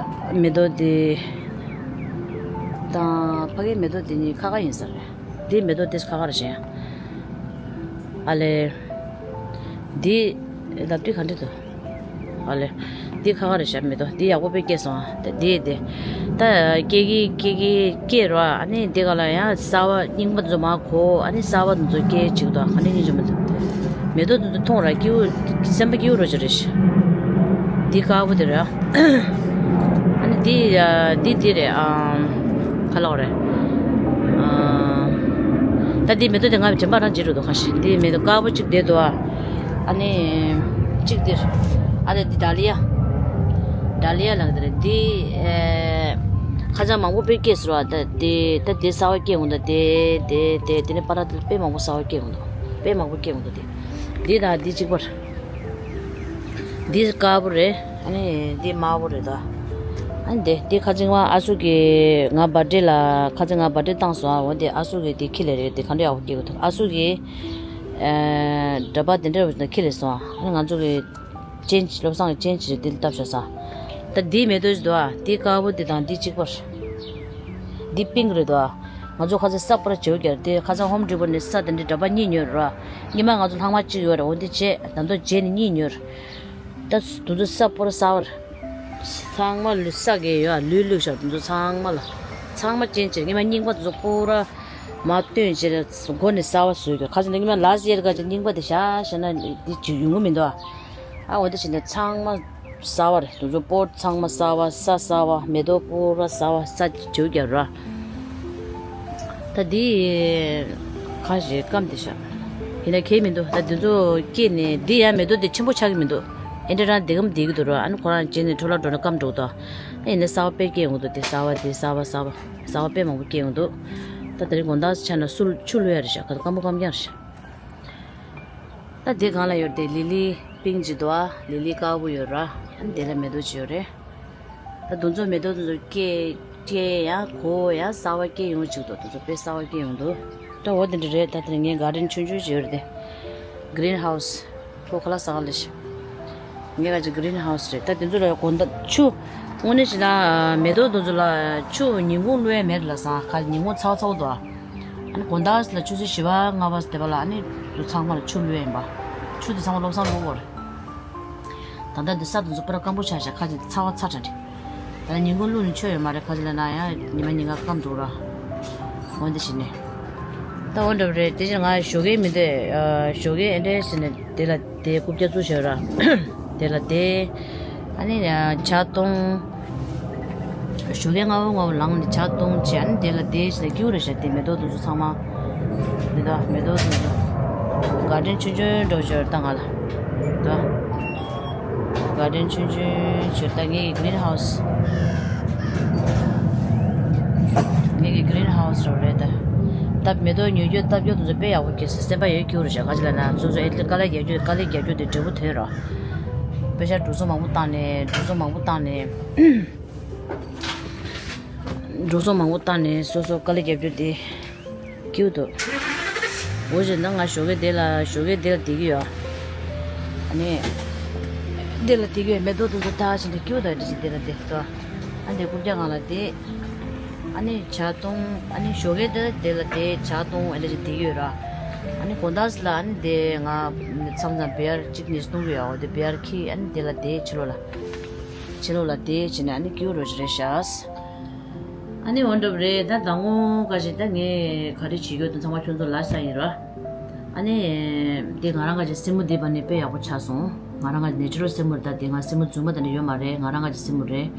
མེ་ཏོག་དེ། དང་ཕ་གའི་མེ་ཏོག་དེ་གཉིས་ཁ་ཁ་ཡིན་ས་རེད། དེ་མེ་ཏོག་དེ་ཁ་ཁ་རེད་ཤག་ཨ་ལེ། འདི་ལབ་དུས་ག་འདྲ་འདུག་ཨ་ལེ། འདི་ཁ་ཁ་རེད་ཤག་མེ་ཏོག་འདི་ཡག་པོ་དཔེ་སྐྱེས་སོང་ཨ། ད་འདི་འདི། ད་སྐྱེ་གི་སྐྱེ་གི་སྐྱེས་རོ་ཨ། ཨ་ནི་འདི་ག་ལ་ཡང་གསར་པ་རྙིང་པ་ཚོ་མར་གོ། ཨ་ནི་གསར་པ་ཚོ་སྐྱེ་བཅུག་དང་ག་འདྲ་སྙིང་རྗེ་མོ་འདུག་མེ་ཏོག་འདི་ཚོ་མཐོང་ར་སྐྱིད་པོ། སེམས་པ་སྐྱིད་པོ་རོ་ཅིག་རེད་ཤག་འདི་དཀར་པོ་དེ་ར། ཨ་ནི་འདི་ཡ་འདི་འདི་རེད་ཨ། ག་ལབ་རེད་ཨ། ད་འདི་མེ་ཏོག་དེ་ང་དྲན་པ་རང་བརྗེད་འགྲོ་འདུག་ཁ་ཤས། འདི་མེ་ཏོག་དཀར་པོ་གཅིག་བསྡད་འདུག་ཨ། ཨ་ནི་གཅིག་འདིར། ཨ་ནི་འདི་ཌ་ལི་ཡ། ཌ་ལི་ཡ་ལབ་ཀྱི་རེད་འདི། ཨེ། ཁ་སང་མང་པོ་དཔེ་སྐྱེས་སོང་བ། ད་འདི་ད་འདི་གསར་པ་སྐྱེས་འོང་། ད་འདི་འདི་འདི་འདི་ནི་པ་ར་དེ་དཔེ་མང་པོ་གསར་པ་སྐྱེས་འོང་། ད་དཔེ་མང་པོ་སྐྱེས་འོང་། ད་འདི་འདི་དང་འདི་གཅིག་པར། འདི་དཀར་པོ་རེད། ཨ་ནི་འདི་དམར་པོ་རེད་ད། ཨ་ནི་འདི་འདི་ཁ་ཅིག་ང་ཨ་སུ་གི་ང་བར་ཌེ་ལ་ཁ་ཅིག་ང་བར་ཌེ་བཏང་སོང་ཨ། འོ་འདི་ཨ་སུ་གི་འདི་ཁྱི་ལས་རེད། འདི་ག་འདྲ་ཡག་པོ་སྐྱེས་འདུག་ཨ་སུ་གི་ཨེ་འདྲ་པར་དེ་འདྲ་བ་ཁྱི་ལས་སོང་ཨ། ཨ་ནི་ང་ཚོ་གི་ཅན་བློ་བཟང་གི་ཅན་ཅིག་འདི་ལ་བཏབ་བཞག་ས། ད་འདི་མེ་ཏོག་ཅིག་འདུག་ཨ། འདི་དཀར་པོ་འདི་དང་འདི་གཅིག་པར། འདི་པིང་རེད་འདུག་ཨ། ང་ཚོ་ཁ་ཚ་ས་པར་བྱེའུ་རྒྱར་དེ་ཁ་ཚ་ཧོམ་ཌི་པོ་ནས་ས་དེ་འདྲའི་འདྲ་པར་གཉིས་ཉོས་ར། སྔོན་མ་ང་ཚོ་ལྷག་མ་གཅིག་ཡོད་ར། འོ་འདི་བྱས་ད་དུང་རྗེས་ནས་གཉིས་ཉོས་ར། ད་དུང་ཚོ་ས་པར་ས་པར། ཚང་མ་ལུས་ས་གི་ཡོད་ལུས་ལུགས་ཤར་དུང་ཚོ་ཚང་མ་ལ། ཚང་མ་ཅན་ཅན་སྔོན་མ་རྙིང་པ་དུང་ཚོ་པུ་ར་མ་བཏོན་བྱས་སྒོ་ནས་གསར་པ་བཟོས་གི། ཁ་ཅིག་ནི་སྔོན་མ་ལ་སི་ཡར་ག་ཅིག་རྙིང་པ་དེ་བཞག་བཞག་ན་འདི་ཅིག་ཡོང་གི་མི་འདུག་ཨ། འོ་དེ་བྱས་ནས་ཚང་མ་གསར་པ་རེད། དུང་ཚོ་པོ་ཚང་མ་གསར་པ། ས་གསར་པ། མེ་ཏོག་པུ་ར་གསར་པ། ས་བྱེའུ་རྒྱ་ར། ད་འདི་ཁ་ཞེ་སྐམ་དེ་ཤག་ཡིན་ན་ཁྱད་མི་འདུག་ད་འདི་ཚོ་སྐྱེས་ནས་འདི་ཡང་མེ་ཏོག་དེ་ཆེན་པོ་ཆགས་ཀྱི་མི་འདུག་ཨེ་འདྲ་རང་འདི་གམ་བསྡད་ཀྱི་འདུག་ར། ཨ་ནི་ཁོ་རང་རྗེས་ནས་འཕྲོ་བརླག་འགྲོ་ན་སྐམ་འགྲོ་གི་འདུག་ཨེ་ཡིན་ན་གསར་པ་དཔེ་སྐྱེ་ཡོང་གི་འདུག་དེ་གསར་པ་དེ་གསར་པ་གསར་པ་གསར་པ་དཔེ་མང་པོ་སྐྱེ་ཡོང་གི་འདུག་ད་དེ་རིང་དགོང་དག་ཆ་ན་སུ་ཆུ་བླུག་ཡ་རེད་ཤག་ག་སྐམ་པོ་སྐམ་རྐྱང་རེད་ཤག་ད་དེ་སྒང་ལ་ཡོད་དེ་ལི་ལི། པིང་ཅིག་འདུག་ཨ། ལི་ལི་དཀར་པོ་ཡོད་ར། ཨ་ནི་དེ་ལ་མེ་ཏོག་ཅིག་ཡོད་རེད། ད་དུང་ཚོ་མེ་ཏོག་དུང་ཚོ་སྐྱེ་སྐྱེ་ཡང་གོ་ཡང་གསར་པ་སྐྱེ་ཡོང་ཅིག་འདུག་དུང་ཚོ་དཔེ་གསར་པ་སྐྱེ་ཡོང་འདུག་ད་འོ་དེ་འདྲ་རེད། ད་དེ་ངའི་གར་ཌེན་ཆུང་ཆུང་ཅིག་ཡོད་རེད་དེ། གི་རིན་ཧའུ་སི། ཁོ་ཁ་ལག་ཟ་ག་ལ་ཤི། ངས་ག་ཅིག་གི་རིན་ཧའུ་སི་རེད། ད་དེ་ཚོ་ལ་དགོང་དག་ཆུ། དངོས་གནས་བྱས་ན་མེ་ཏོག་དེ་ཚོ་ལ་ཆུ་ཉིན་གུང་བླུག་ཡས་མེད་ལ་སང་ཁ་ཉིན་གུང་ཚ་བ་ཚ་བོ་འདུག་ཨ་ནི་དགོང་དག་ལ་ཆུ་ཚོད་བཞི་པ་ལྔ་པ་དེ་པ་ལ་ཨ་ནི་དུ་ཚང་མ་ལ་ཆུ་བླུག་ཡས་ཡིན་པ། ཆུ་དེ་ཚང་མ་བློ་བཟང་བླུག་དགོས་རེད། ད་ལྟ་འདི་ས་དེ་ཚོ་པུ་ར་སྐམ་པོ་ཆགས་ཤག་ཁ་ཅིག་ཚ་བ་ཚ་དྲགས་རེད། ད་ཉིན་གུང་བླུགས་ནས་ཆོ་ཡོད་མ་རེད། ཁ་ཅིག་ལ་ན་ཡང་ཉི་མ་ཉིན་གང་སྐམ་འགྲོ་ར། འོན་ཏེ་བྱས་ནས། ད་འོ་འདྲ་བ་རེད། དེ་བཞིན་ང་ཞོགས་ཀས་མི་འདོད། ཞོགས་ཀས་ཨེ་འདྲས་ཟེར་ནས་དེ་ལ་དེ་རྐུབ་བཀྱག་བཙུགས་བཞག་ར། དེ་ལ་དེ། ཨ་ནི་ཇ་བཏུང་། ཞོགས་ཀས་སྔ་པོ་སྔ་པོ་ལངས་ནས་ཇ་བཏུང་བྱས། ཨ་ནི་དེ་ལ་དེ་ཞིག་ལ་སྐྱིད་པོ་རེད་ཤག་དེ་མེ་ཏོག་དེ་ཚོ་ཚང་མ། མེ་ཏོག་མེ་ཏོག་དེ་ཚོ། གར་ཌེན་ཆུང་ཆུང་འདྲ་བོ་ཅིག་ཡོད་རེད་ད་ང་ལ། ད། གར་ཌེན་ཆུང་ཆུང་ཅིག་ད་ངའི་གི་གི་རིན་ཧའུ་སི། ངའི་གི་གི་རིན་ཧའུ་སི་རེད་ད། ད་མེ་ཏོག་ཉོ་རྒྱུ་བཏབ་རྒྱུ་དེ་ཚོ་དཔེ་ཡག་པོ་སྐྱེས་སོང་། སེམས་པ་ཡོད་སྐྱིད་པོ་རེད་ཤག་ཁ་ཅིག་ལ་ན་སོ་སོ་ཨེ་དཀའ་ལས་རྒྱག་རྒྱུ་དཀའ་ལས་རྒྱག་རྒྱུ་དེ་འབྲས་བུ་ཐོན་ར། པེ་ཤ་འབྲུ་ཚོ་མང་པོ་བཏང་ནས་འབྲུ་ཚོ་མང་པོ་བཏང་ནས། འགྲོ་སོང་མང་པོ་བཏང་ནས་སོ་སོ་དཀའ་ལས་རྒྱབ་རྒྱུ་དེ་སྐྱིད་པོ་འདུག་འོ་བྱས་ན་ང་ཞོགས་ཀས་དེ་ལ་ཞོགས་ཀས་དེ་ལ་བསྡད་ཀྱི་ཡོད། ཨ་ནི། དེ་ལ་བསྡད་ཀྱི་ཡོད། མེ་ཏོག་དེ་ཚོ་ལྟ་བཞིན་དུ་སྐྱིད་པོ་འདུག་འདི་བཞིན་དེ་ལ་བསྡད་དོ། ཨ་འདི་རྐུབ་བཀྱག་སྒང་ལ་བསྡད། ཨ་ནི་ཇ་བཏུང་། ཨ་ནི་ཞོགས་ཀས་དེ་དེ་ལ་བསྡད་ཇ་བཏུང་། ཨ་འདི་བཞིན་བསྡད་ཀྱི་ཡོད་ར། ཨ་ནི་དགོང་དག་ལ་ཨ་ནི་དེ་ང་མཚམས་མཚམས་བི་ཡར་གཅིག་གཉིས་བཏུང་གི་ཡོད། འོ་དེ་བི་ཡར་ཁྱེར། ཨ་ནི་དེ་ལ་བསྡད་ཕྱི་ལོགས་ལ། ཕྱི་ལོགས་ལ་བསྡད་བྱས་ནས་ཨ་ནི་སྐྱིད་པོ་འདྲ་ཅིག་རེད་ཤག་ཨ་ནི་འོ་འདྲ་བ་རེད། ད་ཟླ་ངོ་འགའ་ཞིག་ད་ངས་ག་རེ་བྱེད་ཀྱི་ཡོད་དེ་ཚང་མ་ཁྱོད་ཚོ་ལ་ཤ་ཡིན་ར། ཨ་ནི། འདི་ང་རང་འགའ་ཞིག་སེན་མོ་འདི་བ་ནི་དཔེ་ཡག་པོ་ཆགས་སོང་། ང་རང་འགའ་ནེ་ཅུ་རལ་སེན་མོ་རེད། ད་འདི་ང་སེན་མོ་རྫུན་མ་དེ་འདྲ་ཡོད་མ་རེད། ང་རང་འགའ་ཞིག་སེན་མོ་རེད།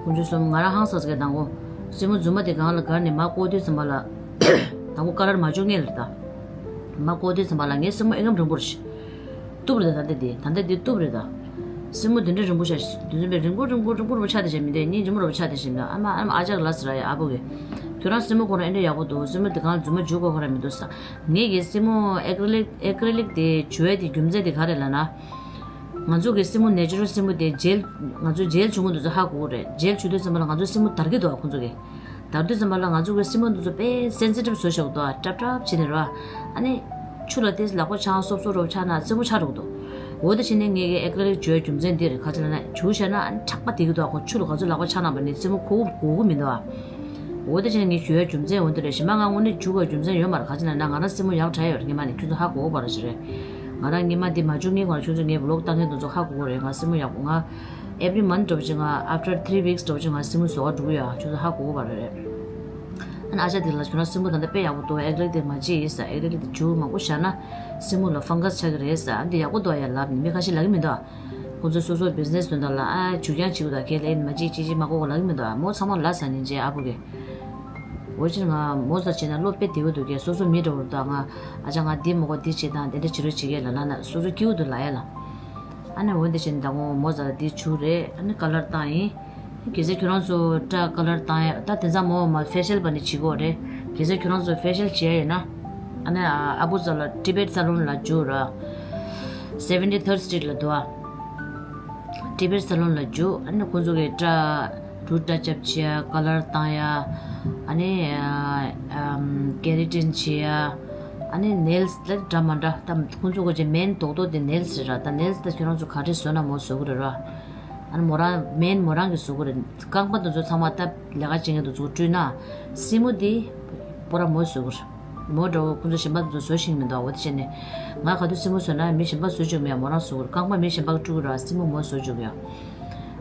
དཀོན་མཆོག་གསུམ། ང་རང་ཧང་སངས་ས་གི་ཟླ་ངོ་། སེན་མོ་རྫུན་མ་དེ་སྒང་ལ་བསྒར་ནས་མར་བཀོག་དུས་ཙམ་པ་ལ། ཟླ་ངོ་ཀ་ལར་མ་བཅུག་ངེས་ལ་ད། མར་བཀོག་དུས་ཙམ་པ་ལ་ངའི་སེན་མོ་ཨེ་ངམ་རིང་པོ་རེད། གཏུབ་རེད་ད། ད་ལྟ་འདི་ད་ལྟ་འདི་གཏུབ་རེད་ད། སེན་མོ་འདི་འདྲ་རིང་པོ་ཤ། དུས་ཚོད་པའི་རིང་པོ་རིང་པོ་རིང་པོ་རིང་པོ་ཆགས་བསྡད་བྱས་མི་འདུག་སྙིང་རྗེ་མོ་རུ་ཆགས་བསྡད་བྱས་མི་འདུག་ཨ་མ་ཨ་མ་ཨ་ཅག་ལ་ཟེར་ཡ་ཨ་བུ་གི། ཁྱོད་རང་སེན་མོ་ཁོ་རང་ཨེ་འདྲ་ཡག་པོ་འདུག་སེན་མོ་འདི་གང་རྫུན་མ་འཇུ་དགོས་ཁོ་རང་མི་འདུག་ས། ངེད་ཀྱི་སེན་མོ་ཨེ་ཀྲི་ལིག་ཨེ་ཀྲི་ལིག་དེ་འཇུ་ཡ་དེ་རྒྱུ་མཚན་དེ་ག་རེ་ལབ་ན། ང་ཚོ་གི་སེན་མོ་ནེ་ཅུ་རལ་སེན་མོ་དེ་ཇེལ། ང་ཚོ་ཇེལ་བྱུང་གི་འདུག་ཚོ་ཧ་གོ་གི་རེད། ཇེལ་བྱུང་དུས་ཙམ་པ་ལ་ང་ཚོ་སེན་མོ་འདར་གི་འདུག་ཁོ་ཚོ་གི། འདར་དུས་ཙམ་པ་ལ་ང་ཚོ་གི་སེན་མོ་འདི་ཚོ་དཔེ་སེན་སི་ཊིབ་བཟོས་བཞག་འདུག་ཊབ་ཊབ་བྱས་ནས་ར། ཨ་ནི། ཆུ་ལ་ཏོག་ཙམ་ལག་པ་འཆང་སོབ་སོབ་རོབ་ཆགས་ན་སེན་མོ་ཆགས་འགྲོ་གི་འདུག་འོ་དེ་བྱས་ནས་ངས་ཀྱི་ཨེ་ཀྲི་ལིག་འཇུ་བའི་རྒྱུ་མཚན་འདི་རེད། ག་ཅི་ལབ་ན་འཇུ་བཞག་ན་ཨ་ནི་ཁྲག་པ་བསྡད་ཀྱི་འདུག་ཁོ་ཆུ་ལ་ག་ཚོད་ལག་པ་འཆང་ན་བ་ནི་སེན་མོ་ཁོ་གོ་གི་མི་འདུག་ཨ། འོ་དེ་བྱས་ནས་ངས་འཇུ་བའི་རྒྱུ་མཚན་འོ་དེ་རེད། གཞན་པ་ང་དངོས་གནས་འཇུ་དགོས་རྒྱུ་མཚན་ཡོད་མ་རེད། ག་ཅི་ལབ་ན་ང་རང་སེན་མོ་ཡག་དྲགས་ཡོད་རེད། སྔོན་མ་ནས་ཁྱོད་ཚོ་ཧ་གོ་གི་མ་རེད་ཟེར་རེད། ང་རང་སྔོན་མ་འདི་མ་འཇུ་སྔོན་ཁོ་རང་ཁྱོད་ཚོ་ངའི་བི་ལོག་ལྟ་མཁན་དེ་ཚོ་ཧ་གོ་གི་རེད། ང་སེན་མོ་ཡག་པོ་ང་། Every month འདྲ་བོ་ཅིག་ང་after three weeks འདྲ་བོ་ཅིག་ང་སེན་མོ་བཟོ་ག་འགྲོ་གི་ཡོད། ཁྱོད་ཚོ་ཧ་གོ་གི་མ་རེད། ཨ་ནི་ཨ་ཅག་དེ་ལ་ཁྱོད་རང་སེན་མོ་ད་ལྟ་དཔེ་ཡག་པོ་འདུག་ཨེ་ཀྲི་ལིག་དེ་མ་བྱེད་ཡིན་ས། ཨེ་ཀྲི་ལིག་དེ་འཇུ་མང་པོ་བཞག་ན་སེན་མོ་ལ་ཕང་ག་སི་ཆགས་ཀྱི་རེད་ས། ཨ་འདི་ཡག་པོ་འདུག་ཡ་ལབ་ནས་མི་ཁ་ཤས་ལབ་ཀྱི་མི་འདུག་ཁོ་ཚོ་སོ་སོ་བི་ཛི་ནེ་སི་དོན་དག་ལ་ཨ་འཇུ་རྐྱང་བྱེད་དགོས་ད་ཁེ་ལས་མ་བྱེད་ཅི་ཅི་མ་གོ་གོ་ལབ་ཀྱི་མི་འདུག་མོ་ཚང་མ་ལབ་ས་ནི་ཅེ་ཨ་བུ་གི། འོ་ཅིར་ང་མོ་ཚ་བྱེད་ན་བློ་དཔེ་བདེ་པོ་འདུག་གས། སོ་སོ་མི་འདྲ་བོ་འདུག་ང་ཨ་ཅག་ང་འདི་མ་གོ་འདི་བྱེད་དང་དེ་འདྲ་བྱེད་རོགས་བྱེད་གས་ལ་ལ་ན་སོ་སོ་སྐྱིད་པོ་འདུག་ལ་ཡ་ལ། ཨ་ནི་འོ་འདི་བྱེད་ན་ད་ངོ་མོ་ཚ་ལ་འདི་བྱུག་རེད། ཨ་ནི་ཀ་ལར་བཏང་ཡིན། གལ་སྲིད་ཁྱོད་རང་ཚོ་སྐྲ་ཀ་ལར་བཏང་ཡ་ད་དེ་ཚང་མོ་མ་ཕེ་ཤལ་བ་ནི་བྱེད་དགོས་རེད། གལ་སྲིད་ཁྱོད་རང་ཚོ་ཕེ་ཤལ་བྱེད་ཡ་ཡིན་ན། ཨ་ནི་ཨ་བུ་ཚ་ལ་ཊི་བེཊ་སཱ་ལོན་ལ་འཇུག་ར། Seventy third street ལ་འདུག་ཨ། ཊི་བེཊ་སཱ་ལོན་ལ་འཇུག་ཨ་ནི་ཁོང་ཚོ་གི་སྐྲ་རུ་སྐྲ་རྐྱབ་བྱེད་ཡ་ཀ་ལར་བཏང་ཡ། ཨ་ནི་ཨམ་ཀེ་ར་ཊིན་བྱེད་ཡ། ཨ་ནི་ནེལ་སི་ལ་འདྲ་མ་འདྲ་ད་ཁོང་ཚོ་གི་མེན་རྡོག་རྡོག་དེ་ནེལ་སི་རེད་ར། ད་ནེལ་སི་ད་ཁྱོད་རང་ཚོ་ག་རེ་བཟོས་ན་མོ་བཟོ་གི་རེད་ར། ཨ་ནི་མོ་རང་མེན་མོ་རང་གི་བཟོ་གི་རེད། རྐང་པ་དེ་ཚོ་ཚང་མ་ད་ལས་ཀ་བྱེད་མཁན་དེ་ཚོ་བཀྲུས་ན་སེན་མོ་དེ་པོ་ར་མོ་བཟོ་གི་རེད། མོ་འདྲ་བོ་ཁོང་ཚོ་གཞན་པ་དེ་ཚོ་བཟོ་ཤེས་ཀྱི་མི་འདུག་འོ་དེ་བྱས་ནས་ང་ག་དུས་སེན་མོ་བཟོས་ན་མི་གཞན་པ་བཟོ་བཅུག་མེད། མོ་རང་བཟོ་གི་རེད། རྐང་པ་མི་གཞན་པ་གིས་བཀྲུ་གི་རེད། སེན་མོ་མོ་བཟོ་བཅུག་གི་ཡོད།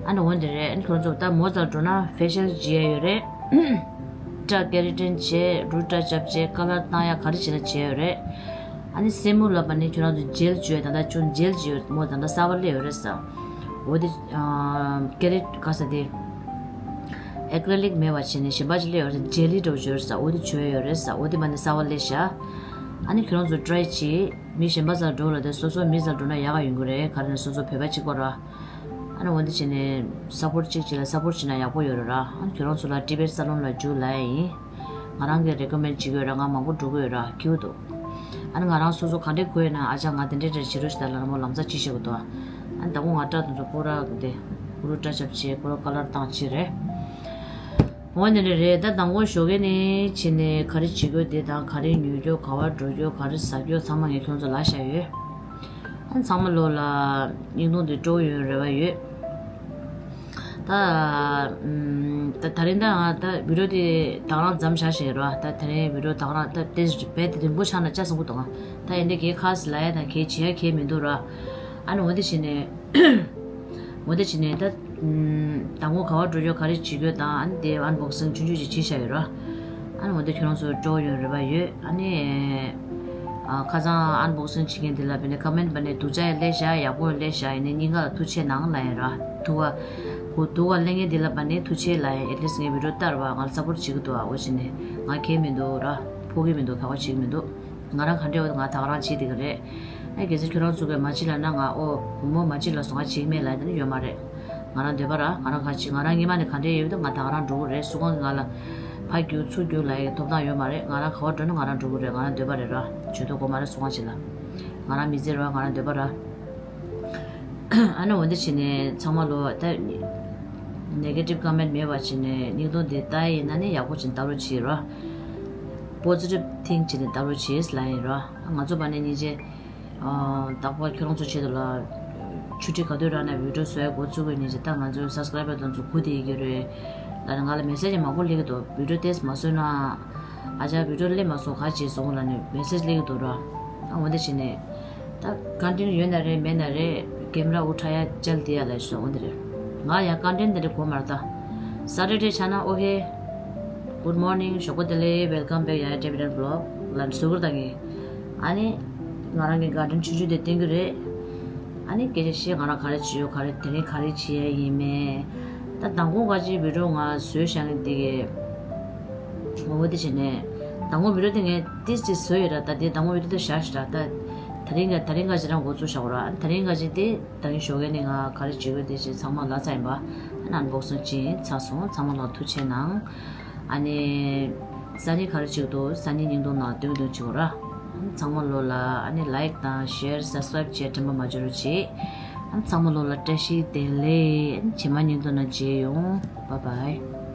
ཨ་ནི་འོ་འདི་རེད། ཨ་ནི་ཁྱོད་ཚོ་ད་མོ་ཚ་འགྲོ་ན་ཕེ་ཤལ་བྱེད་ཡ་ཡོད་རེད། སྐྲ་ཀེ་ར་ཊིན་བྱེད། རུ་སྐྲ་རྐྱབ་བྱེད། ཀ་ལར་བཏང་ཡ་ག་རེ་བྱེད་ན་བྱེད་ཡ་ཡོད་རེད། ཨ་ནི་སེན་མོ་ལ་བ་ནི་ཁྱོད་རང་ཚོ་ཇེལ་བྱུག་ཡ་ད་ལྟ་ཁྱོད་ཇེལ་བྱེད་ཡོད་མོ་ད་ལྟ་གསར་པ་སླེབས་ཡོད་རེད་ས། འོ་དེ་ཀེ་ར་ཊིན་ག་ས་དེ་ཨེ་ཀྲི་ལིག་མེད་པ་བྱས་ནས་གཞན་པ་ཅིག་སླེབས་ཡོད་རེད། ཇེ་ལི་འདྲ་བོ་ཅིག་ཡོད་རེད་ས། འོ་དེ་བྱུག་ཡ་ཡོད་རེད་ས། འོ་དེ་བ་ནི་གསར་པ་སླེབས་ཤག་ཨ་ནི་ཁྱོད་རང་ཚོ་ཊ་རའི་བྱེད། མི་གཞན་པ་ཚ་འགྲོ་ལ་དེ་སོ་སོ་མི་ཚ་འགྲོ་ན་ཡག་ག་ཡོང་གི་རེད། ག་རེ་ན་སོ་སོ་བོད་པ་གཅིག་པ་ར། ཨ་ནི་འོ་འདི་བྱས་ནས་སབ་པོར་ཊི་གཅིག་བྱས་ལ་སབ་པོར་ཊི་བྱས་ན་ཡག་པོ་ཡོད་རེད་ར། ཨ་ནི་ཁྱོད་རང་ཚོ་ལ་ཊི་བེཊ་སཱ་ལོན་ལ་འཇུག་ལབ་ཡ་ཡིན། ང་རང་གིས་རེ་ཀོ་མེན་ཊི་བྱེད་ཀྱི་ཡོད་ར། ང་མང་པོ་འགྲོ་གི་ཡོད་ར། སྐྱིད་པོ་འདུག་ཨ་ ཨ་ནི་ང་རང་སོ་སོ་ག་འདྲས་དགོས་ན། ཨ་ཅག་ང་དེ་འདྲས་འདྲས་བྱེད་རོགས་ཞེས་ད་ལ་རང་མོ་ལམ་སང་ཅི་བྱེད་དགོས་འདུག་ཨ་ནི་ད་ཁོ་ང་སྐྲ་དེ་ཚོ་པུ་ར་དེ་པུ་རུ་སྐྲ་ཆབ་བྱེད། པུ་ར་ཀ་ལར་བཏང་བྱེད་རེད། འོ་དེ་འདྲས་རེད། ད་མདང་དགོང་ཞོགས་ཀས་ནས་བྱས་ནས་ག་རེ་བྱེད་དགོས་དེ་དང་། ག་རེ་ཉོ་རྒྱུ། ག་བ་འགྲོ་རྒྱུ། ག་རེ་ཟ་རྒྱུ་ཚང་མ་ངས་ཁྱོད་ཚོ་ལབ་བཞག་ཡོད། ཨ་ནི་ཚང་མ་ལོ་ལ་སྙིང་སྟོང་དེ་སྤྲོ་ཡོང་རེ་བ་ཡོད། ད་ཨམ། ད་དེ་རིང་ད་ང་ད་བི་ཌི་ཡོ་དེ་དང་རང་མཚམས་བཞག་བཞག་ར། ད་དེ་རིང་བི་ཌི་ཡོ་དང་རང་ད་དེ་རྦད་དེ་རིང་པོ་ཆགས་ན་ཅག་བཟང་པོ་འདུག་ཨ། ད་ཡིན་དེ་གས་ཁ་སི་ལ་ཡ་དང་གས་བྱེད་ཡ་གས་མི་འདུག་ར། ཨ་ནི་འོ་དེ་བྱས་ནས་འོ་དེ་བྱས་ནས་ད་ཨམ། མདང་དགོང་ག་བ་འགྲོ་རྒྱུ། ག་རེ་བྱེད་རྒྱུ་དང་། ཨ་ནི་དེ་ཨན་བོག་སིང་ཆུང་ཆུང་ཅིག་བྱས་བཞག་ཡོད་ར། ཨ་ནི་འོ་དེ་ཁྱོད་རང་ཚོ་སྤྲོ་ཡོང་རེ་བ་ཡོད། ཨ་ནི། ཨ། ཁ་སང་ཨན་བོག་སིང་བྱེད་མཁན་དེ་ལ་བས་ནས་ཀོ་མེན་ཊི་བ་ནས་སྡུག་ཅག་ཡང་སླེབས་ཤག་ཡག་པོ་ཡང་སླེབས་ཤག་ཡིན་ནའི་སྙིང་ག་ལ་ཐུགས་རྗེ་ཆེ་གནང་ལབ་ཡིན་ར། སྡུག་ག་གོ་སྡུག་ག་སླེབས་མཁན་དེ་ལ་བས་ནས་ཐུགས་རྗེ་ཆེ་ལབ་ཡིན། ཨེ་ཊི་ལིསི་ངའི་བི་ཌི་ཡོ་ལྟ་ར་བ། ང་ལ་སབ་པོར་ཊི་བྱེད་ཀྱི་འདུག་ཨ། འོ་བྱས་ནས་ང་གས་མི་འདུག་ར། ཕོག་གི་མི་འདུག་ཁ་བ་བྱེད་ཀྱི་མི་འདུག་ང་རང་ག་འདྲས་འོ་ང་ད་ག་རང་བྱེད་བསྡད་ཀྱི་རེད། ཨ། གལ་སྲིད་ཁྱོད་རང་ཚོ་གིས་མ་བྱེད་ལབ་ན། ང་ཨོ་བུ་མོ་མ་བྱེད་ལབ་སོང་། ང་བྱེད་ཀྱི་མེད་ལབ་ཡ་དེ་ནི་ཡོད་མ་རེད། ང་རང་འདོད་པ་ར། ང་རང་ག་བྱེད། ང་རང་སྔོན་མ་ནས་ག་འདྲས་ཡོད་དུས་ང་ད་ག་རང་འགྲོ་གི་རེད། སུ་གང་གིས་ང་ལ་ཕར་རྒྱུག་ཚུར་རྒྱུག་ལབ་ཡ་ཐོབ་ཐང་ཡོད་མ་རེད། ང་རང་ག་བ་འགྲོ་ན་ང་རང་འགྲོ་གི་རེད། ང་རང་འདོད་པ་རེད་ར། བྱེད་དོ་དགོས་མ་རེད། སུ་གང་བྱེད་ལ། ང་རང་མི་ཚེ་ར། ང་རང་འདོད་པ་ར། ཨ་ནི་འོ་འདི་བྱས་ནས་ཚང་མ་ལོ་ད་ནེ་གེ་ཊིབ་ཀོ་མེན་ཊི་མེད་པ་བྱས་ནས་སྙིང་སྟོང་འདི་ལྟ་ཡ་ཡིན་ན་ནི་ཡག་པོ་བྱས་ནས་ལྟ་རོགས་བྱེད་ར། པོ་ཛི་ཊིབ་ཐིང་བྱས་ནས་ལྟ་རོགས་བྱེད་ལབ་ཡིན་ར། ང་ཚོ་བ་ནས་སྙིང་རྗེ། ཨ། རྟག་པར་ཁྱོད་རང་ཚོ་ཆེད་དུ་ལ་ཆུ་ཊི་ག་དུས་རག་ན་བི་ཌི་ཡོ་བཟོ་ཡ་འགོ་བཙུགས་པའི་ཉིན་གཅིག་ད་ང་ཚོའི་སབ་སི་ཀ་རའི་བར་དེ་ཚོ་སྒུག་བསྡད་ཡོད་ཀྱི་རེད་ལབ་ནས་ང་ལ་མེ་སེ་ཇི་མང་པོ་སླེབས་ཀྱི་འདུག་བི་ཌི་ཡོ་དེ་མ་བཟོས་ན། ཨ་ཅག་བི་ཌི་ཡོ་སླེབས་མ་སོང་། ག་བྱས་སོང་ལབ་ནས་མེ་སེ་ཇི་སླེབས་ཀྱི་འདུག་ར། ཨ། འོ་འདི་བྱས་ནས་ད་ཀོན་ཊེན་ཊི་ཡོད་ན་རེད་མེད་ན་རེད། ཀེམ་ར་དབུ་ཕྲ་ཡ་ཅལ་དེ་ཡ་ལ་སོང་འོ་འདི་རེད། ང་ཡ་ཀོན་ཊེན་ཊི་འདི་རེད་གོ་མ་རེད་ད། སེ་ཊར་ཌེ་ཆགས་ན་ཨོ་ཁེ། Good morning, ཞོགས་པ་བདེ་ལེགས། Welcome back, Yaya David and Vlog ལབ་བཟོ་གི་རེད་ད་ངས། ཨ་ནི་ང་རང་གི་གར་ཌེན་ཆུང་ཆུང་དེ་སྟོན་གྱི་རེད། ཨ་ནི་སྐད་ཆ་བཤད། ང་རང་ག་རེ་བྱེད་ཡོད། ག་རེ་དེ་རིང་ག་རེ་བྱེད་ཡ་ཡིན་མིན། ད་མདང་དགོང་ཁ་ཅིག་བི་ཌི་ཡོ་ང་བཟོས་བཞག་མཁན་དེ་གི་ངོ་བོ་དེ་བྱས་ནས་མདང་དགོང་བི་ཌི་ཡོ་དེ་ངས་ཏིས་ཏིས་བཟོས་ཡོད་ར། ད་དེ་མདང་དགོང་བི་ཌི་ཡོ་དེ་བཞག་ཤག་ར། ད་དེ་རིང་ག་དེ་རིང་ཁ་ཅིག་རང་འགོ་བཙུགས་བཞག་གོ་ར། ཨ་ནི་དེ་རིང་ཁ་ཅིག་དེ་ད་རིང་ཞོགས་ཀས་ནས་ང་ག་རེ་བྱེད་དགོས་དེ་བྱས་ཚང་མ་ལབ་ཚར་ཡིན་པ། ཨ་ནི་ཨན་བོག་སིང་བྱས་ཚར་སོང་། ཚང་མ་ལ་ཐུགས་རྗེ་ཆེ་གནང་། ཨ་ནི་སང་ཉིན་ག་རེ་བྱེད་ཀྱི་འདུག་སང་ཉིན་སྙིང་སྟོང་ནང་སྟོན་སྟོན་བྱེད་དགོས་ར། ཚང་མ་ལོ་ལ་ཨ་ནི་ལའིཀ་དང་ཤེར་སབ་སི་ཀ་རའིབ་བྱས་དྲན་པ་མ་བརྗེད་རོགས་བྱེད། ཨ་ནི་ཚང་མ་ལོ་ལ་བཀྲ་ཤིས་བདེ་ལེགས། ཨ་ནི་རྗེས་མ་སྙིང་སྟོང་ནང་མཇལ་ཡོང་། Bye bye.